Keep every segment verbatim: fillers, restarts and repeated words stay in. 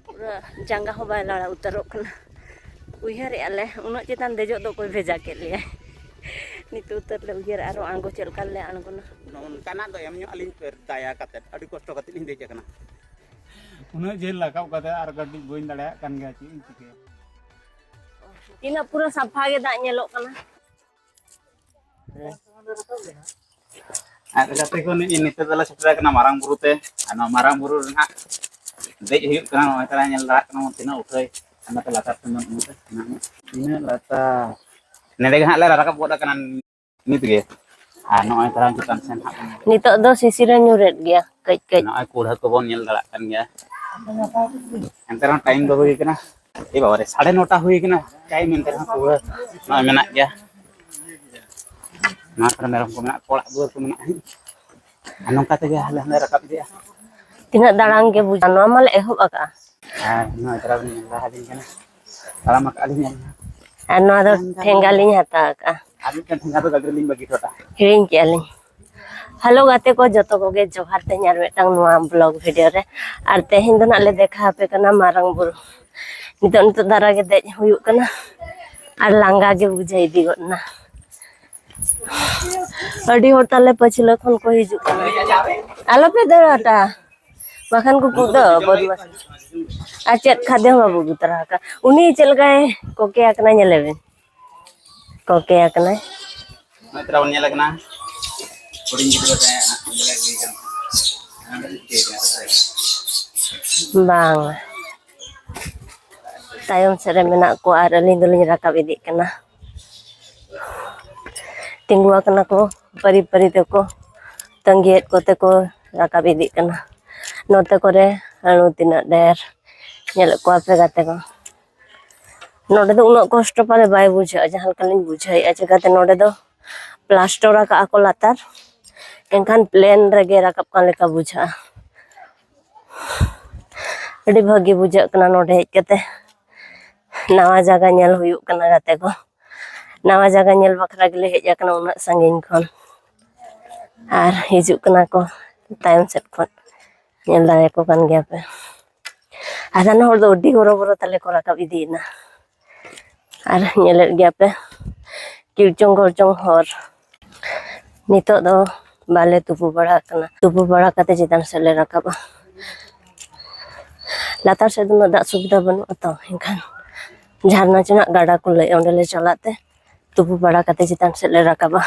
ᱯᱩᱨᱟᱹ ᱡᱟᱸᱜᱟ ᱦᱚᱸ ᱵᱟᱭ ᱞᱟᱲᱟ ᱩᱛᱟᱹᱨᱚᱜ ᱠᱟᱱᱟ᱾ ᱩᱭᱦᱟᱹᱨᱮᱜᱼᱟ ᱞᱮ, ᱩᱱᱟᱹᱜ ᱪᱮᱛᱟᱱ ᱫᱮᱡᱚᱜ ᱫᱚ ᱚᱠᱚᱭ ᱵᱷᱮᱡᱟ ᱠᱮᱫ ᱞᱮᱭᱟᱭ? ᱱᱤᱛᱚᱜ ᱩᱛᱟᱹᱨ ᱞᱮ ᱩᱭᱦᱟᱹᱨᱟ ᱟᱨᱦᱚᱸ ᱟᱬᱜᱚ ᱪᱮᱫ ᱞᱮᱠᱟ ᱞᱮ ᱟᱬᱜᱚᱱᱟ᱾ ᱱᱚᱝᱠᱟᱱᱟᱜ ᱫᱚ ᱮᱢ ᱧᱚᱜ ᱟᱹᱞᱤᱧ ᱯᱮ, ᱫᱟᱭᱟ ᱠᱟᱛᱮ, ᱟᱹᱰᱤ ᱠᱚᱥᱴᱚ ᱠᱟᱛᱮ ᱞᱤᱧ ᱫᱮᱡ ᱟᱠᱟᱱᱟ᱾ ᱩᱱᱟᱹᱜ ᱡᱷᱟᱹᱞ ᱨᱟᱠᱟᱵ ᱠᱟᱛᱮ ᱟᱨ ᱠᱟᱹᱴᱤᱡ ᱵᱟᱹᱧ ᱫᱟᱲᱮᱭᱟᱜ ᱠᱟᱱ ᱜᱮᱭᱟ, ᱪᱮᱫ ᱤᱧ ᱪᱤᱠᱟᱹᱭᱟ? ᱛᱤᱱᱟᱹᱜ ᱯᱩᱨᱟᱹ ᱥᱟᱯᱷᱟ ᱜᱮ ᱫᱟᱜ ᱧᱮᱞᱚᱜ ᱠᱟᱱᱟ᱾ ᱟᱨ ᱜᱟᱛᱮ ᱠᱚ, ᱱᱤᱛᱚᱜ ᱫᱚᱞᱮ ᱥᱮᱴᱮᱨ ᱟᱠᱟᱱᱟ ᱢᱟᱨᱟᱝ ᱵᱩᱨᱩ ᱛᱮ᱾ ᱟᱨ ᱱᱚᱣᱟ ᱢᱟᱨᱟᱝ ᱵᱩᱨᱩ ᱨᱮᱱᱟᱜ ᱫᱮᱡ ᱦᱩᱭᱩᱜ ᱠᱟᱱᱟ᱾ ᱱᱚᱜᱼᱚᱭ ᱛᱟᱨᱟ ᱧᱮᱞ ᱫᱟᱲᱮᱭᱟᱜ ᱠᱟᱱᱟ ᱵᱚᱱ ᱛᱤᱱᱟᱹᱜ ᱩᱴᱷᱟᱹᱭ, ᱟᱨ ᱱᱚᱛᱮ ᱞᱟᱛᱟᱨ ᱥᱮᱱ ᱫᱚ ᱱᱚᱜᱼᱚᱭ ᱛᱤᱱᱟᱹᱜ ᱞᱟᱛᱟᱨ᱾ ᱱᱚᱸᱰᱮ ᱜᱮ ᱦᱟᱸᱜ ᱞᱮ ᱨᱟᱠᱟᱵ ᱜᱚᱫ ᱟᱠᱟᱱᱟ ᱱᱤᱛ ᱜᱮ᱾ ᱟᱨ ᱱᱚᱜᱼᱚᱭ ᱛᱟᱨᱟ ᱪᱮᱛᱟᱱ ᱥᱮᱱ ᱦᱟᱸᱜ ᱵᱚᱱ ᱧᱮᱞ᱾ ᱱᱤᱛᱚᱜ ᱫᱚ ᱥᱤᱥᱤᱨ ᱮ ᱧᱩᱨᱮᱫ ᱜᱮᱭᱟ ᱠᱟᱹᱡ ᱠᱟᱹᱡ᱾ ᱱᱚᱜᱼᱚᱭ ᱠᱩᱲᱦᱟᱹ ᱠᱚᱵᱚᱱ ᱧᱮᱞ ᱫᱟᱲᱮᱭᱟᱜ ᱠᱟᱱ ᱜᱮᱭᱟ᱾ ᱮᱱᱛᱮ ᱨᱮᱦᱚᱸ ᱴᱟᱭᱤᱢ ᱫᱚ ᱦᱩᱭ ᱠᱟᱱᱟ, ᱮ ᱵᱟᱵᱟ ᱨᱮ, ᱥᱟᱲᱮ ᱱᱚᱴᱟ ᱦᱩᱭ ᱠᱟᱱᱟ ᱴᱟᱭᱤᱢ, ᱮᱱᱛᱮ ᱨᱮᱦᱚᱸ ᱠᱩᱲᱦᱟᱹ ᱱᱚᱜᱼᱚᱭ ᱢᱮᱱᱟᱜ ᱜᱮᱭᱟ᱾ ᱱᱚᱣᱟ ᱠᱚᱨᱮ ᱢᱮᱨᱚᱢ ᱠᱚ ᱢᱮᱱᱟᱜ ᱠᱚᱣᱟ, ᱚᱲᱟᱜ ᱫᱩᱣᱟᱹᱨ ᱠᱚ ᱢᱮᱱᱟᱜᱼᱟ᱾ ᱟᱨ ᱱᱚᱝᱠᱟ ᱛᱮᱜᱮ ᱦᱟᱸᱰᱮ ᱦᱟᱸᱰᱮ ᱨᱟᱠᱟᱵ ᱤᱫᱤᱜᱼᱟ᱾ ᱛᱤᱱᱟᱹᱜ ᱫᱟᱬᱟᱱ ᱜᱮ ᱵᱩᱡᱷᱟᱹᱜᱼᱟ, ᱱᱚᱣᱟ ᱢᱟᱞᱮ ᱮᱦᱚᱵ ᱟᱠᱟᱫᱼᱟ᱾ ᱟᱨ ᱱᱚᱣᱟ ᱡᱟᱭᱜᱟ ᱵᱤᱱ ᱧᱮᱞ ᱞᱟᱦᱟ ᱟᱹᱞᱤᱧ ᱠᱟᱱᱟ, ᱛᱟᱲᱟᱢ ᱟᱠᱟᱫ ᱟᱹᱞᱤᱧ ᱟᱹᱞᱤᱧ ᱦᱚᱸ᱾ ᱟᱨ ᱱᱚᱣᱟ ᱫᱚ ᱴᱷᱮᱸᱜᱟ ᱞᱤᱧ ᱦᱟᱛᱟᱣ ᱟᱠᱟᱫᱼᱟ᱾ ᱟᱨ ᱢᱤᱫᱴᱮᱱ ᱴᱷᱮᱸᱜᱟ ᱫᱚ ᱜᱟᱹᱰᱤ ᱨᱮᱞᱤᱧ ᱵᱟᱹᱜᱤ ᱦᱚᱴᱚ ᱠᱟᱜᱼᱟ᱾ ᱦᱤᱲᱤᱧ ᱠᱮᱜᱼᱟ ᱞᱤᱧ᱾ ᱦᱮᱞᱳ ᱜᱟᱛᱮ ᱠᱚ, ᱡᱚᱛᱚ ᱠᱚᱜᱮ ᱡᱚᱦᱟᱨ ᱛᱮᱦᱮᱧ ᱟᱨ ᱢᱤᱫᱴᱟᱝ ᱱᱚᱣᱟ ᱵᱞᱚᱜ ᱵᱷᱤᱰᱤᱭᱳ ᱨᱮ᱾ ᱟᱨ ᱛᱮᱦᱮᱧ ᱫᱚ ᱱᱟᱜ ᱞᱮ ᱫᱮᱠᱷᱟᱣ ᱟᱯᱮ ᱠᱟᱱᱟ ᱢᱟᱨᱟᱝ ᱵᱩᱨᱩ᱾ ᱱᱤᱛᱚᱜ, ᱱᱤᱛᱚᱜ ᱫᱷᱟᱨᱟ ᱜᱮ ᱫᱮᱡ ᱦᱩᱭᱩᱜ ᱠᱟᱱᱟ ᱟᱨ ᱞᱟᱸᱜᱟ ᱜᱮ ᱵᱩᱡᱷᱟᱹᱣ ᱤᱫᱤ ᱜᱚᱫ ᱮᱱᱟ᱾ ᱟᱹᱰᱤ ᱦᱚᱲ ᱛᱟᱞᱮ ᱯᱟᱹᱪᱷᱞᱟᱹ ᱠᱷᱚᱱ ᱠᱚ ᱦᱤᱡᱩᱜ ᱠᱟᱱᱟ᱾ ᱟᱞᱚᱯᱮ ᱫᱟᱹᱲᱟᱴᱟ, ᱵᱟᱠᱷᱟᱱ ᱠᱚ ᱠᱩᱫᱟᱹ ᱵᱚᱫᱢᱟᱥ᱾ ᱟᱨ ᱪᱮᱫ ᱠᱷᱟᱫᱮ ᱦᱚᱸ ᱵᱟᱵᱚ ᱟᱹᱜᱩ ᱛᱚᱨᱟ ᱟᱠᱟᱫ᱾ ᱩᱱᱤ ᱪᱮᱫ ᱞᱮᱠᱟᱭ ᱠᱚᱠᱮ ᱟᱠᱟᱱᱟ, ᱧᱮᱞᱮ ᱵᱤᱱ, ᱠᱚᱠᱮ ᱟᱠᱟᱱᱟᱭ᱾ ᱱᱚᱜᱼᱚᱭ ᱛᱚᱨᱟ ᱵᱚᱱ ᱧᱮᱞ ᱟᱠᱟᱱᱟ, ᱦᱩᱰᱤᱧ ᱜᱤᱫᱽᱨᱟᱹ ᱛᱟᱦᱮᱸ ᱠᱟᱱᱟ, ᱚᱸᱰᱮ ᱜᱮ ᱦᱩᱭ ᱠᱟᱱᱟ᱾ ᱵᱟᱝ, ᱛᱟᱭᱚᱢ ᱥᱮᱫ ᱨᱮ ᱢᱮᱱᱟᱜ ᱠᱚᱣᱟ ᱟᱨ ᱟᱹᱞᱤᱧ ᱫᱚᱞᱤᱧ ᱨᱟᱠᱟᱵ ᱤᱫᱤᱜ ᱠᱟᱱᱟ᱾ ᱛᱤᱸᱜᱩ ᱟᱠᱟᱱᱟ ᱠᱚ ᱯᱟᱹᱨᱤ ᱯᱟᱹᱨᱤ ᱛᱮᱠᱚ ᱛᱟᱺᱜᱤᱭᱮᱫ ᱠᱚᱛᱮ ᱠᱚ ᱨᱟᱠᱟᱵ ᱤᱫᱤᱜ ᱠᱟᱱᱟ᱾ ᱱᱚᱛᱮ ᱠᱚᱨᱮ ᱦᱟᱹᱬᱩ ᱛᱤᱱᱟᱹᱜ ᱰᱷᱮᱨ, ᱧᱮᱞᱮᱫ ᱠᱚᱣᱟ ᱯᱮ ᱜᱟᱛᱮ ᱠᱚ᱾ ᱱᱚᱰᱮ ᱫᱚ ᱩᱱᱟᱹᱜ ᱠᱚᱥᱴᱚ ᱯᱟᱞᱮ ᱵᱟᱭ ᱵᱩᱡᱷᱟᱹᱜᱼᱟ, ᱡᱟᱦᱟᱸ ᱞᱮᱠᱟᱞᱤᱧ ᱵᱩᱡᱷᱟᱹᱣᱮᱫᱼᱟ, ᱪᱤᱠᱟᱹᱛᱮ ᱱᱚᱰᱮ ᱫᱚ ᱯᱞᱟᱥᱴᱚᱨ ᱟᱠᱟᱜᱼᱟ ᱠᱚ ᱞᱟᱛᱟᱨ, ᱮᱱᱠᱷᱟᱱ ᱯᱞᱮᱱ ᱨᱮᱜᱮ ᱨᱟᱠᱟᱵ ᱠᱟᱱ ᱞᱮᱠᱟ ᱵᱩᱡᱷᱟᱹᱜᱼᱟ᱾ ᱟᱹᱰᱤ ᱵᱷᱟᱹᱜᱤ ᱵᱩᱡᱷᱟᱹᱜ ᱠᱟᱱᱟ ᱱᱚᱰᱮ ᱦᱮᱡ ᱠᱟᱛᱮ᱾ ᱱᱟᱣᱟ ᱡᱟᱭᱜᱟ ᱧᱮᱞ ᱦᱩᱭᱩᱜ ᱠᱟᱱᱟ ᱜᱟᱛᱮ ᱠᱚ᱾ ᱱᱟᱣᱟ ᱡᱟᱭᱜᱟ ᱧᱮᱞ ᱵᱟᱠᱷᱨᱟ ᱜᱮᱞᱮ ᱦᱮᱡ ᱟᱠᱟᱱᱟ ᱩᱱᱟᱹᱜ ᱥᱟᱺᱜᱤᱧ ᱠᱷᱚᱱ᱾ ᱟᱨ ᱦᱤᱡᱩᱜ ᱠᱟᱱᱟ ᱠᱚ ᱛᱟᱭᱚᱢ ᱥᱮᱫ ᱠᱷᱚᱱ, ᱧᱮᱞ ᱫᱟᱲᱮᱭᱟᱠᱚ ᱠᱟᱱ ᱜᱮᱭᱟ ᱯᱮ᱾ ᱟᱫᱷᱟᱱ ᱦᱚᱲ ᱫᱚ ᱟᱹᱰᱤ ᱦᱚᱨᱚᱵᱚᱨᱚ ᱛᱟᱞᱮ ᱠᱚ ᱨᱟᱠᱟᱵ ᱤᱫᱤᱭᱮᱱᱟ᱾ ᱟᱨ ᱧᱮᱞᱮᱫ ᱜᱮᱭᱟ ᱯᱮ, ᱠᱤᱲᱪᱚᱝ ᱠᱚᱲᱪᱚᱝ ᱦᱚᱨ᱾ ᱱᱤᱛᱚᱜ ᱫᱚ ᱵᱟᱞᱮ ᱛᱩᱯᱩ ᱵᱟᱲᱟ ᱟᱠᱟᱱᱟ᱾ ᱛᱩᱯᱩ ᱵᱟᱲᱟ ᱠᱟᱛᱮ ᱪᱮᱛᱟᱱ ᱥᱮᱫ ᱞᱮ ᱨᱟᱠᱟᱵᱼᱟ᱾ ᱞᱟᱛᱟᱨ ᱥᱮᱫ ᱫᱚ ᱩᱱᱟᱹᱜ ᱫᱟᱜ ᱥᱩᱵᱤᱫᱷᱟ ᱵᱟᱹᱱᱩᱜᱼᱟ ᱛᱚ, ᱮᱱᱠᱷᱟᱱ ᱡᱷᱟᱨᱱᱟ ᱪᱮᱱᱟᱜ ᱜᱟᱰᱟ ᱠᱚ ᱞᱟᱹᱭ, ᱚᱸᱰᱮ ᱞᱮ ᱪᱟᱞᱟᱜ ᱛᱮ ᱛᱩᱯᱩ ᱵᱟᱲᱟ ᱠᱟᱛᱮ ᱪᱮᱛᱟᱱ ᱥᱮᱫ ᱞᱮ ᱨᱟᱠᱟᱵᱼᱟ᱾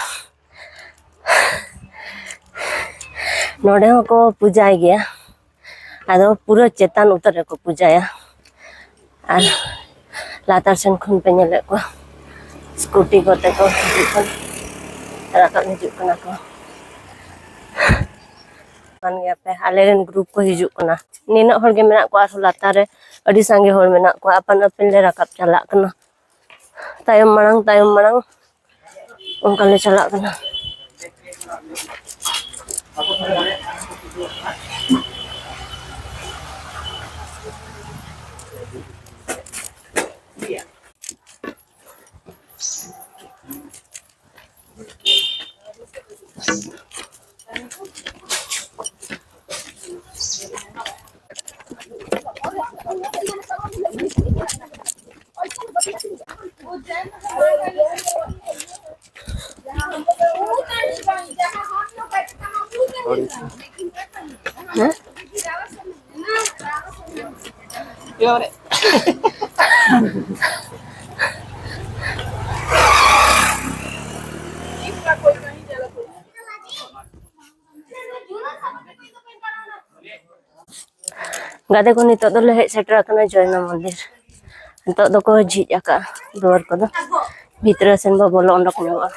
ᱱᱚᱰᱮ ᱦᱚᱸᱠᱚ ᱯᱩᱡᱟᱭ ᱜᱮᱭᱟ, ᱟᱫᱚ ᱯᱩᱨᱟᱹ ᱪᱮᱛᱟᱱ ᱩᱛᱟᱹᱨ ᱨᱮᱠᱚ ᱯᱩᱡᱟᱭᱟ᱾ ᱟᱨ ᱞᱟᱛᱟᱨ ᱥᱮᱱ ᱠᱷᱚᱱ ᱯᱮ ᱧᱮᱞᱮᱫ ᱠᱚᱣᱟ, ᱥᱠᱩᱴᱤ ᱠᱚᱛᱮ ᱠᱚ ᱦᱤᱡᱩᱜ ᱠᱟᱱᱟ, ᱨᱟᱠᱟᱵ ᱦᱤᱡᱩᱜ ᱠᱟᱱᱟ ᱠᱚ᱾ ᱠᱟᱱ ᱜᱮᱭᱟ ᱯᱮ, ᱟᱞᱮ ᱨᱮᱱ ᱜᱨᱩᱯ ᱠᱚ ᱦᱤᱡᱩᱜ ᱠᱟᱱᱟ᱾ ᱱᱤᱱᱟᱹᱜ ᱦᱚᱲ ᱜᱮ ᱢᱮᱱᱟᱜ ᱠᱚᱣᱟ, ᱟᱨᱦᱚᱸ ᱞᱟᱛᱟᱨ ᱨᱮ ᱟᱹᱰᱤ ᱥᱟᱸᱜᱮ ᱦᱚᱲ ᱢᱮᱱᱟᱜ ᱠᱚᱣᱟ᱾ ᱟᱯᱟᱱ ᱟᱹᱯᱤᱱ ᱞᱮ ᱨᱟᱠᱟᱵ ᱪᱟᱞᱟᱜ ᱠᱟᱱᱟ, ᱛᱟᱭᱚᱢ ᱢᱟᱲᱟᱝ, ᱛᱟᱭᱚᱢ ᱢᱟᱲᱟᱝ, ᱚᱱᱠᱟ ᱞᱮ ᱪᱟᱞᱟᱜ ᱠᱟᱱᱟ᱾ ᱦᱮᱸ? ᱜᱟᱛᱮ ᱠᱚ, ᱱᱤᱛᱚᱜ ᱫᱚᱞᱮ ᱦᱮᱡ ᱥᱮᱴᱮᱨ ᱟᱠᱟᱱᱟ ᱡᱚᱭᱱᱟ ᱢᱚᱱᱫᱤᱨ᱾ ᱱᱤᱛᱚᱜ ᱫᱚᱠᱚ ᱡᱷᱤᱡ ᱟᱠᱟᱫᱼᱟ ᱫᱩᱣᱟᱹᱨ ᱠᱚᱫᱚ᱾ ᱵᱷᱤᱛᱨᱤ ᱥᱮᱱ ᱵᱚ ᱵᱚᱞᱚ ᱚᱰᱚᱠ ᱧᱚᱜᱚᱜᱼᱟ᱾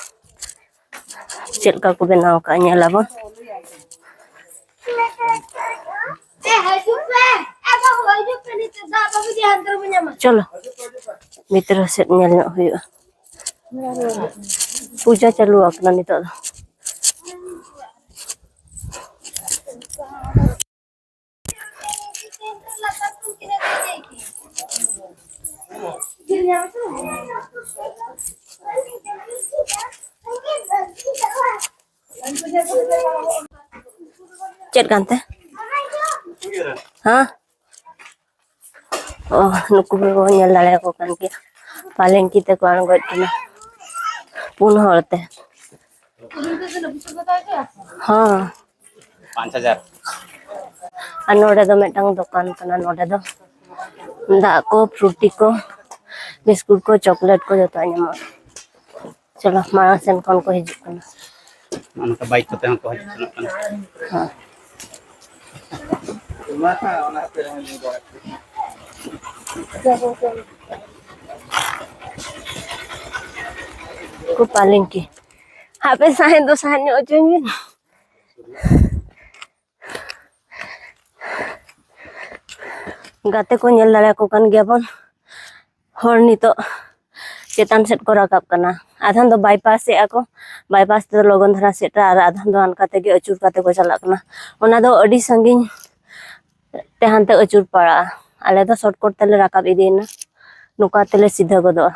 ᱪᱮᱫ ᱞᱮᱠᱟ ᱠᱚ ᱵᱮᱱᱟᱣ ᱟᱠᱟᱫᱼᱟ, ᱧᱮᱞ ᱟᱵᱚᱱ᱾ ᱪᱚᱞᱚ, ᱵᱷᱤᱛᱨᱤ ᱥᱮᱫ ᱧᱮᱞ ᱧᱚᱜ ᱦᱩᱭᱩᱜᱼᱟ᱾ ᱯᱩᱡᱟ ᱪᱟᱹᱞᱩ ᱟᱠᱟᱱᱟ ᱱᱤᱛᱚᱜ ᱫᱚ᱾ ᱪᱮᱫ ᱠᱟᱱᱛᱮ? ᱦᱮᱸ? ᱚ, ᱱᱩᱠᱩ ᱵᱚᱱ ᱧᱮᱞ ᱫᱟᱲᱮᱭᱟᱠᱚ ᱠᱟᱱ ᱜᱮᱭᱟ, ᱯᱟᱞᱮᱝᱠᱤ ᱛᱮᱠᱚ ᱟᱬᱜᱚᱭᱮᱫ ᱠᱤᱱᱟ ᱯᱩᱱ ᱦᱚᱲ ᱛᱮ᱾ ᱦᱚᱸ᱾ ᱯᱟᱸᱪ ᱦᱟᱡᱟᱨ᱾ ᱟᱨ ᱱᱚᱰᱮ ᱫᱚ ᱢᱤᱫᱴᱟᱝ ᱫᱚᱠᱟᱱ ᱠᱟᱱᱟ᱾ ᱱᱚᱰᱮ ᱫᱚ ᱫᱟᱜ ᱠᱚ, ᱯᱷᱨᱩᱴᱤ ᱠᱚ, ᱵᱤᱥᱠᱩᱴ ᱠᱚ, ᱪᱚᱠᱞᱮᱴ ᱠᱚ ᱡᱚᱛᱚᱣᱟᱜ ᱧᱟᱢᱚᱜᱼᱟ᱾ ᱪᱚᱞᱚ, ᱢᱟᱲᱟᱝ ᱥᱮᱱ ᱠᱷᱚᱱ ᱠᱚ ᱦᱤᱡᱩᱜ ᱠᱟᱱᱟ᱾ ᱱᱚᱜᱼᱚ ᱱᱚᱝᱠᱟ ᱵᱟᱭᱤᱠ ᱠᱚᱛᱮ ᱦᱚᱸᱠᱚ ᱦᱤᱡᱩᱜ ᱥᱮᱱᱚᱜ ᱠᱟᱱᱟ᱾ ᱦᱮᱸ᱾ ᱠᱚ ᱯᱟᱞᱮᱱ ᱠᱤ᱾ ᱦᱟᱯᱮ ᱥᱟᱦᱮᱫ ᱫᱚ ᱥᱟᱦᱮᱫ ᱧᱚᱜ ᱦᱚᱪᱚᱧ ᱵᱤᱱ᱾ ᱜᱟᱛᱮ ᱠᱚ ᱧᱮᱞ ᱫᱟᱲᱮᱭᱟᱠᱚ ᱠᱟᱱ ᱜᱮᱭᱟ ᱵᱚᱱ᱾ ᱦᱚᱲ ᱱᱤᱛᱚᱜ ᱪᱮᱛᱟᱱ ᱥᱮᱫ ᱠᱚ ᱨᱟᱠᱟᱵ ᱠᱟᱱᱟ᱾ ᱟᱫᱷᱟᱱ ᱫᱚ ᱵᱟᱭᱯᱟᱥ ᱮᱫᱼᱟ ᱠᱚ, ᱵᱟᱭᱯᱟᱥ ᱛᱮᱫᱚ ᱞᱚᱜᱚᱱ ᱫᱷᱟᱨᱟ ᱥᱮᱴᱮᱨᱟ, ᱟᱨ ᱟᱫᱷᱟᱱ ᱫᱚ ᱦᱟᱱᱠᱟ ᱛᱮᱜᱮ ᱟᱹᱪᱩᱨ ᱠᱟᱛᱮ ᱠᱚ ᱪᱟᱞᱟᱜ ᱠᱟᱱᱟ᱾ ᱚᱱᱟ ᱫᱚ ᱟᱹᱰᱤ ᱥᱟᱺᱜᱤᱧ ᱛᱮ ᱦᱟᱱᱛᱮ ᱟᱹᱪᱩᱨ ᱯᱟᱲᱟᱜᱼᱟ᱾ ᱟᱞᱮ ᱫᱚ ᱥᱚᱨᱴ ᱠᱚᱴ ᱛᱮᱞᱮ ᱨᱟᱠᱟᱵ ᱤᱫᱤᱭᱮᱱᱟ, ᱱᱚᱝᱠᱟ ᱛᱮᱞᱮ ᱥᱤᱫᱷᱟᱹ ᱜᱚᱫᱚᱜᱼᱟ᱾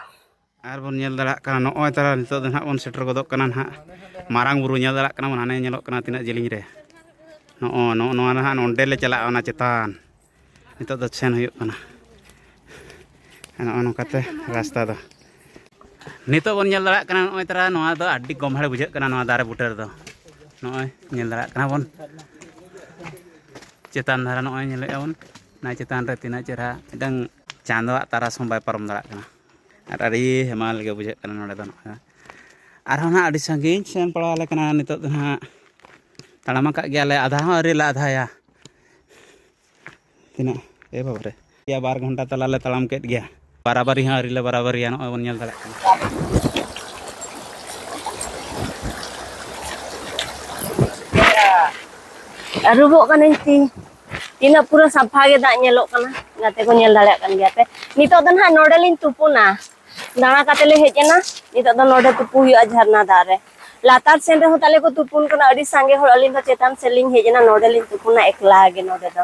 ᱟᱨ ᱵᱚᱱ ᱧᱮᱞ ᱫᱟᱲᱮᱭᱟᱜ ᱠᱟᱱᱟ, ᱱᱚᱜᱼᱚᱭ ᱛᱟᱨᱟ ᱱᱤᱛᱚᱜ ᱫᱚ ᱱᱟᱦᱟᱜ ᱵᱚᱱ ᱥᱮᱴᱮᱨ ᱜᱚᱫᱚᱜ ᱠᱟᱱᱟ ᱱᱟᱦᱟᱜ ᱢᱟᱨᱟᱝ ᱵᱩᱨᱩ᱾ ᱧᱮᱞ ᱫᱟᱲᱮᱭᱟᱜ ᱠᱟᱱᱟ ᱵᱚᱱ, ᱦᱟᱱᱮ ᱧᱮᱞᱚᱜ ᱠᱟᱱᱟ ᱛᱤᱱᱟᱹᱜ ᱡᱮᱞᱮᱧ ᱨᱮ᱾ ᱱᱚᱜᱼᱚ, ᱱᱚᱜᱼᱚ ᱱᱚᱣᱟ ᱱᱟᱦᱟᱜ ᱱᱚᱸᱰᱮ ᱞᱮ ᱪᱟᱞᱟᱜᱼᱟ, ᱚᱱᱟ ᱪᱮᱛᱟᱱ᱾ ᱱᱤᱛᱚᱜ ᱫᱚ ᱥᱮᱱ ᱦᱩᱭᱩᱜ ᱠᱟᱱᱟ᱾ ᱱᱚᱜᱼᱚ ᱱᱚᱝᱠᱟᱛᱮ ᱨᱟᱥᱛᱟ ᱫᱚ᱾ ᱱᱤᱛᱚᱜ ᱵᱚᱱ ᱧᱮᱞ ᱫᱟᱲᱮᱭᱟᱜ ᱠᱟᱱᱟ, ᱱᱚᱜᱼᱚᱭ ᱛᱟᱨᱟ ᱱᱚᱣᱟ ᱫᱚ ᱟᱹᱰᱤ ᱜᱚᱢᱦᱮᱲ ᱵᱩᱡᱷᱟᱹᱜ ᱠᱟᱱᱟ, ᱱᱚᱣᱟ ᱫᱟᱨᱮ ᱵᱩᱴᱟᱹ ᱨᱮᱫᱚ᱾ ᱱᱚᱜᱼᱚᱭ ᱧᱮᱞ ᱫᱟᱲᱮᱭᱟᱜ ᱠᱟᱱᱟ ᱵᱚᱱ ᱪᱮᱛᱟᱱ ᱫᱷᱟᱨᱟ, ᱱᱚᱜᱼᱚᱭ ᱧᱮᱞᱮᱫᱼᱟ ᱵᱚᱱ, ᱚᱱᱟ ᱪᱮᱛᱟᱱ ᱨᱮ ᱛᱤᱱᱟᱹᱜ ᱪᱮᱦᱨᱟ ᱢᱤᱫᱴᱟᱝ ᱪᱟᱸᱫᱳᱣᱟᱜ ᱛᱟᱨᱟᱥ ᱦᱚᱸ ᱵᱟᱭ ᱯᱟᱨᱚᱢ ᱫᱟᱲᱮᱭᱟᱜ ᱠᱟᱱᱟ᱾ ᱟᱨ ᱟᱹᱰᱤ ᱦᱮᱢᱟᱞ ᱜᱮ ᱵᱩᱡᱷᱟᱹᱜ ᱠᱟᱱᱟ ᱱᱚᱰᱮ ᱫᱚ᱾ ᱱᱚᱜᱼᱚᱭ ᱟᱨᱦᱚᱸ ᱱᱟᱦᱟᱜ ᱟᱹᱰᱤ ᱥᱟᱺᱜᱤᱧ ᱥᱮᱱ ᱯᱟᱲᱟᱣ ᱟᱞᱮ ᱠᱟᱱᱟ᱾ ᱱᱤᱛᱚᱜ ᱫᱚ ᱱᱟᱦᱟᱜ ᱛᱟᱲᱟᱢ ᱟᱠᱟᱫ ᱜᱮᱭᱟᱞᱮ, ᱟᱫᱷᱟ ᱦᱚᱸ ᱟᱹᱣᱨᱤ ᱞᱮ ᱟᱫᱷᱟᱭᱟ᱾ ᱛᱤᱱᱟᱹᱜ? ᱮ ᱵᱟᱵᱟ ᱨᱮ, ᱯᱮᱭᱟ ᱵᱟᱨ ᱜᱷᱚᱱᱴᱟ ᱛᱟᱞᱟ ᱞᱮ ᱛᱟᱲᱟᱢ ᱠᱮᱫ ᱜᱮᱭᱟ, ᱵᱟᱨᱟᱵᱟᱨᱤ ᱦᱚᱸ ᱟᱹᱣᱨᱤ ᱞᱮ ᱵᱟᱨᱟᱵᱟᱨᱤᱭᱟ᱾ ᱱᱚᱜᱼᱚᱭ ᱵᱚᱱ ᱧᱮᱞ ᱫᱟᱲᱮᱭᱟᱜ ᱠᱟᱱᱟ᱾ ᱟᱹᱨᱩᱵᱚᱜ ᱠᱟᱹᱱᱟᱹᱧ ᱛᱤ᱾ ᱛᱤᱱᱟᱹᱜ ᱯᱩᱨᱟᱹ ᱥᱟᱯᱷᱟ ᱜᱮ ᱫᱟᱜ ᱧᱮᱞᱚᱜ ᱠᱟᱱᱟ, ᱜᱟᱛᱮ ᱠᱚ ᱧᱮᱞ ᱫᱟᱲᱮᱭᱟᱜ ᱠᱟᱱ ᱜᱮᱭᱟ ᱯᱮ᱾ ᱱᱤᱛᱚᱜ ᱫᱚ ᱱᱟᱦᱟᱜ ᱱᱚᱰᱮ ᱞᱤᱧ ᱛᱩᱯᱩᱱᱟ, ᱫᱟᱬᱟ ᱠᱟᱛᱮ ᱞᱮ ᱦᱮᱡ ᱮᱱᱟ᱾ ᱱᱤᱛᱚᱜ ᱫᱚ ᱱᱚᱰᱮ ᱛᱩᱯᱩ ᱦᱩᱭᱩᱜᱼᱟ, ᱡᱷᱟᱨᱱᱟ ᱫᱟᱜ ᱨᱮ᱾ ᱞᱟᱛᱟᱨ ᱥᱮᱱ ᱨᱮᱦᱚᱸ ᱛᱟᱞᱮ ᱠᱚ ᱛᱩᱯᱩᱱ ᱠᱟᱱᱟ ᱟᱹᱰᱤ ᱥᱟᱸᱜᱮ ᱦᱚᱲ, ᱟᱹᱞᱤᱧ ᱫᱚ ᱪᱮᱛᱟᱱ ᱥᱮᱫ ᱞᱤᱧ ᱦᱮᱡ ᱮᱱᱟ, ᱱᱚᱰᱮ ᱞᱤᱧ ᱛᱩᱯᱩᱱᱟ ᱮᱠᱞᱟ ᱜᱮ ᱱᱚᱰᱮ ᱫᱚ᱾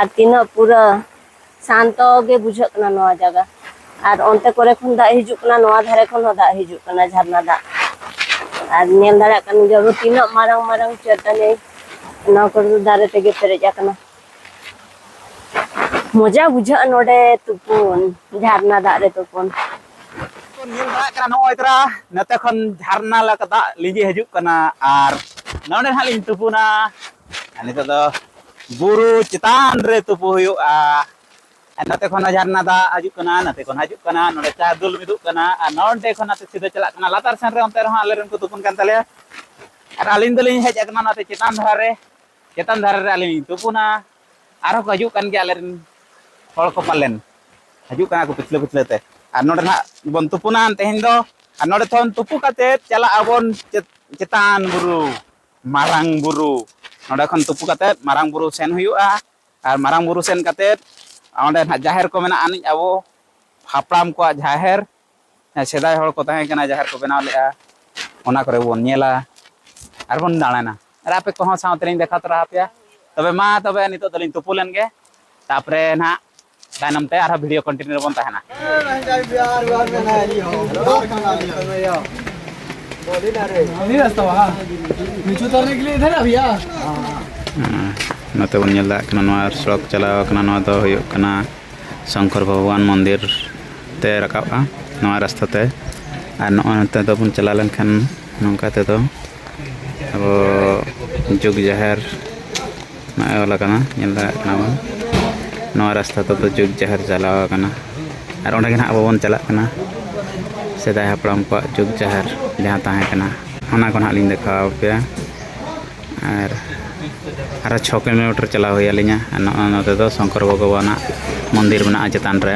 ᱟᱨ ᱛᱤᱱᱟᱹᱜ ᱯᱩᱨᱟᱹ ᱥᱟᱱᱛᱚ ᱜᱮ ᱵᱩᱡᱷᱟᱹᱜ ᱠᱟᱱᱟ ᱱᱚᱣᱟ ᱡᱟᱭᱜᱟ᱾ ᱟᱨ ᱚᱱᱛᱮ ᱠᱚᱨᱮ ᱠᱷᱚᱱ ᱫᱟᱜ ᱦᱤᱡᱩᱜ ᱠᱟᱱᱟ, ᱱᱚᱣᱟ ᱫᱷᱟᱨᱮ ᱠᱷᱚᱱ ᱦᱚᱸ ᱫᱟᱜ ᱦᱤᱡᱩᱜ ᱠᱟᱱᱟ, ᱡᱷᱟᱨᱱᱟ ᱫᱟᱜ᱾ ᱟᱨ ᱧᱮᱞ ᱫᱟᱲᱮᱭᱟᱜ ᱠᱟᱱ ᱜᱮᱭᱟ ᱵᱚ ᱛᱤᱱᱟᱹᱜ ᱢᱟᱨᱟᱝ ᱢᱟᱨᱟᱝ ᱪᱟᱹᱴᱟᱹᱱᱤ, ᱱᱚᱣᱟ ᱠᱚᱨᱮ ᱫᱚ ᱫᱟᱨᱮ ᱛᱮᱜᱮ ᱯᱮᱨᱮᱡ ᱟᱠᱟᱱᱟ᱾ ᱢᱚᱡᱟ ᱵᱩᱡᱷᱟᱹᱜᱼᱟ ᱱᱚᱰᱮ ᱛᱩᱯᱩᱱ, ᱡᱷᱟᱨᱱᱟ ᱫᱟᱜ ᱨᱮ ᱛᱩᱯᱩᱱ᱾ ᱧᱮᱞ ᱫᱟᱲᱮᱭᱟᱜ ᱠᱟᱱᱟ ᱱᱚᱜᱼᱚᱭ ᱛᱚᱨᱟ ᱱᱚᱛᱮ ᱠᱷᱚᱱ ᱡᱷᱟᱨᱱᱟ ᱞᱮᱠᱟ ᱫᱟᱜ ᱞᱤᱸᱡᱤ ᱦᱤᱡᱩᱜ ᱠᱟᱱᱟ᱾ ᱟᱨ ᱱᱚᱰᱮ ᱱᱟᱦᱟᱜ ᱞᱤᱧ ᱛᱩᱯᱩᱱᱟ᱾ ᱟᱨ ᱱᱤᱛᱚᱜ ᱫᱚ ᱵᱩᱨᱩ ᱪᱮᱛᱟᱱ ᱨᱮ ᱛᱩᱯᱩ ᱦᱩᱭᱩᱜᱼᱟ᱾ ᱟᱨ ᱱᱚᱛᱮ ᱠᱷᱚᱱ ᱦᱚᱸ ᱡᱷᱟᱨᱱᱟ ᱫᱟᱜ ᱦᱤᱡᱩᱜ ᱠᱟᱱᱟ, ᱱᱚᱛᱮ ᱠᱷᱚᱱ ᱦᱤᱡᱩᱜ ᱠᱟᱱᱟ, ᱱᱚᱰᱮ ᱪᱟ ᱫᱩᱞ ᱢᱤᱫᱚᱜ ᱠᱟᱱᱟ᱾ ᱟᱨ ᱱᱚᱰᱮ ᱠᱷᱚᱱ ᱱᱚᱛᱮ ᱥᱤᱫᱷᱟᱹ ᱪᱟᱞᱟᱜ ᱠᱟᱱᱟ ᱞᱟᱛᱟᱨ ᱥᱮᱱ ᱨᱮ, ᱚᱱᱛᱮ ᱨᱮᱦᱚᱸ ᱟᱞᱮ ᱨᱮᱱ ᱠᱚ ᱛᱩᱯᱩᱱ ᱠᱟᱱ ᱛᱟᱞᱮᱭᱟ᱾ ᱟᱨ ᱟᱹᱞᱤᱧ ᱫᱚᱞᱤᱧ ᱦᱮᱡ ᱟᱠᱟᱱᱟ ᱱᱚᱛᱮ ᱪᱮᱛᱟᱱ ᱫᱷᱟᱨᱟ ᱨᱮ, ᱪᱮᱛᱟᱱ ᱫᱷᱟᱨᱮ ᱨᱮ ᱟᱹᱞᱤᱧ ᱞᱤᱧ ᱛᱩᱯᱩᱱᱟ᱾ ᱟᱨᱦᱚᱸ ᱠᱚ ᱦᱤᱡᱩᱜ ᱠᱟᱱ ᱜᱮᱭᱟ ᱟᱞᱮ ᱨᱮᱱ ᱦᱚᱲ ᱠᱚ ᱯᱟᱞᱮᱱ ᱦᱤᱡᱩᱜ ᱠᱟᱱᱟ ᱠᱚ ᱯᱤᱪᱷᱞᱟᱹ ᱯᱤᱪᱷᱞᱟᱹ ᱛᱮ᱾ ᱟᱨ ᱱᱚᱰᱮ ᱱᱟᱦᱟᱜ ᱵᱚᱱ ᱛᱩᱯᱩᱱᱟ ᱛᱮᱦᱮᱧ ᱫᱚ᱾ ᱟᱨ ᱱᱚᱰᱮ ᱠᱷᱚᱱ ᱛᱩᱯᱩ ᱠᱟᱛᱮᱫ ᱪᱟᱞᱟᱜ ᱟᱵᱚᱱ ᱪᱮᱛ-, ᱪᱮᱛᱟᱱ ᱵᱩᱨᱩ, ᱢᱟᱨᱟᱝ ᱵᱩᱨᱩ᱾ ᱱᱚᱰᱮ ᱠᱷᱚᱱ ᱛᱩᱯᱩ ᱠᱟᱛᱮᱫ ᱢᱟᱨᱟᱝ ᱵᱩᱨᱩ ᱥᱮᱱ ᱦᱩᱭᱩᱜᱼᱟ᱾ ᱟᱨ ᱢᱟᱨᱟᱝ ᱵᱩᱨᱩ ᱥᱮᱱ ᱠᱟᱛᱮᱫ ᱚᱸᱰᱮ ᱱᱟᱦᱟᱜ ᱡᱟᱦᱮᱨ ᱠᱚ ᱢᱮᱱᱟᱜ ᱟᱹᱱᱤᱡ, ᱟᱵᱚ ᱦᱟᱯᱲᱟᱢ ᱠᱚᱣᱟᱜ ᱡᱟᱦᱮᱨ, ᱥᱮᱫᱟᱭ ᱦᱚᱲ ᱠᱚ ᱛᱟᱦᱮᱸ ᱠᱟᱱᱟ, ᱡᱟᱦᱮᱨ ᱠᱚ ᱵᱮᱱᱟᱣ ᱞᱮᱫᱼᱟ, ᱚᱱᱟ ᱠᱚᱨᱮ ᱵᱚᱱ ᱧᱮᱞᱟ ᱟᱨ ᱵᱚᱱ ᱫᱟᱬᱟᱱᱟ᱾ ᱟᱨ ᱟᱯᱮ ᱠᱚᱦᱚᱸ ᱥᱟᱶᱛᱮ ᱞᱤᱧ ᱫᱮᱠᱷᱟᱣ ᱛᱚᱨᱟ ᱟᱯᱮᱭᱟ᱾ ᱛᱚᱵᱮ ᱢᱟ ᱛᱚᱵᱮ ᱱᱤᱛᱚᱜ ᱫᱚᱞᱤᱧ ᱛᱩᱯᱩ ᱞᱮᱱ ᱜᱮ, ᱛᱟᱯᱚᱨᱮ ᱱᱟᱦᱟᱜ ᱛᱟᱭᱱᱚᱢ ᱛᱮ ᱟᱨᱦᱚᱸ video continue ᱨᱮᱵᱚᱱ ᱛᱟᱦᱮᱱᱟ᱾ नहीं रास्ता वहाँ, नीचे उतरने के लिए इधर है भैया। ᱦᱮᱸ, ᱱᱚᱛᱮ ᱵᱚᱱ ᱧᱮᱞ ᱫᱟᱲᱮᱭᱟᱜ ᱠᱟᱱᱟ, ᱱᱚᱣᱟ ᱥᱚᱲᱚᱠ ᱪᱟᱞᱟᱣ ᱠᱟᱱᱟ, ᱱᱚᱣᱟ ᱫᱚ ᱦᱩᱭᱩᱜ ᱠᱟᱱᱟ ᱥᱚᱝᱠᱚᱨ ᱵᱷᱚᱜᱚᱵᱟᱱ ᱢᱚᱱᱫᱤᱨ ᱛᱮ ᱨᱟᱠᱟᱵᱼᱟ, ᱱᱚᱣᱟ ᱨᱟᱥᱛᱟ ᱛᱮ᱾ ᱟᱨ ᱱᱚᱜᱼᱚᱭ ᱱᱚᱛᱮ ᱫᱚᱵᱚᱱ ᱪᱟᱞᱟᱣ ᱞᱮᱱᱠᱷᱟᱱ ᱱᱚᱝᱠᱟ ᱛᱮᱫᱚ ᱟᱵᱚ ᱡᱩᱜᱽ ᱡᱟᱦᱮᱨ ᱱᱚᱜᱼᱚᱭ ᱚᱞ ᱟᱠᱟᱱᱟ, ᱧᱮᱞ ᱫᱟᱲᱮᱭᱟᱜ ᱠᱟᱱᱟ ᱵᱚᱱ᱾ ᱱᱚᱣᱟ ᱨᱟᱥᱛᱟ ᱛᱮᱫᱚ ᱡᱩᱜᱽ ᱡᱟᱦᱮᱨ ᱪᱟᱞᱟᱣ ᱟᱠᱟᱱᱟ᱾ ᱟᱨ ᱚᱸᱰᱮ ᱜᱮ ᱱᱟᱦᱟᱜ ᱟᱵᱚ ᱵᱚᱱ ᱪᱟᱞᱟᱜ ᱠᱟᱱᱟ, ᱥᱮᱫᱟᱭ ᱦᱟᱯᱲᱟᱢ ᱠᱚᱣᱟᱜ ᱡᱩᱜᱽ ᱡᱟᱦᱮᱨ ᱡᱟᱦᱟᱸ ᱛᱟᱦᱮᱸ ᱠᱟᱱᱟ, ᱚᱱᱟ ᱠᱚ ᱱᱟᱦᱟᱜ ᱞᱤᱧ ᱫᱮᱠᱷᱟᱣ ᱟᱯᱮᱭᱟ᱾ ᱟᱨ ᱟᱨᱚ ᱪᱷᱚ ᱠᱤᱞᱳᱢᱤᱴᱟᱨ ᱪᱟᱞᱟᱣ ᱦᱩᱭ ᱟᱹᱞᱤᱧᱟ᱾ ᱟᱨ ᱱᱚᱜᱼᱚ ᱱᱚᱛᱮ ᱫᱚ ᱥᱚᱝᱠᱚᱨ ᱵᱷᱚᱜᱚᱵᱟᱱᱟᱜ ᱢᱚᱱᱫᱤᱨ ᱢᱮᱱᱟᱜᱼᱟ ᱪᱮᱛᱟᱱ ᱨᱮ᱾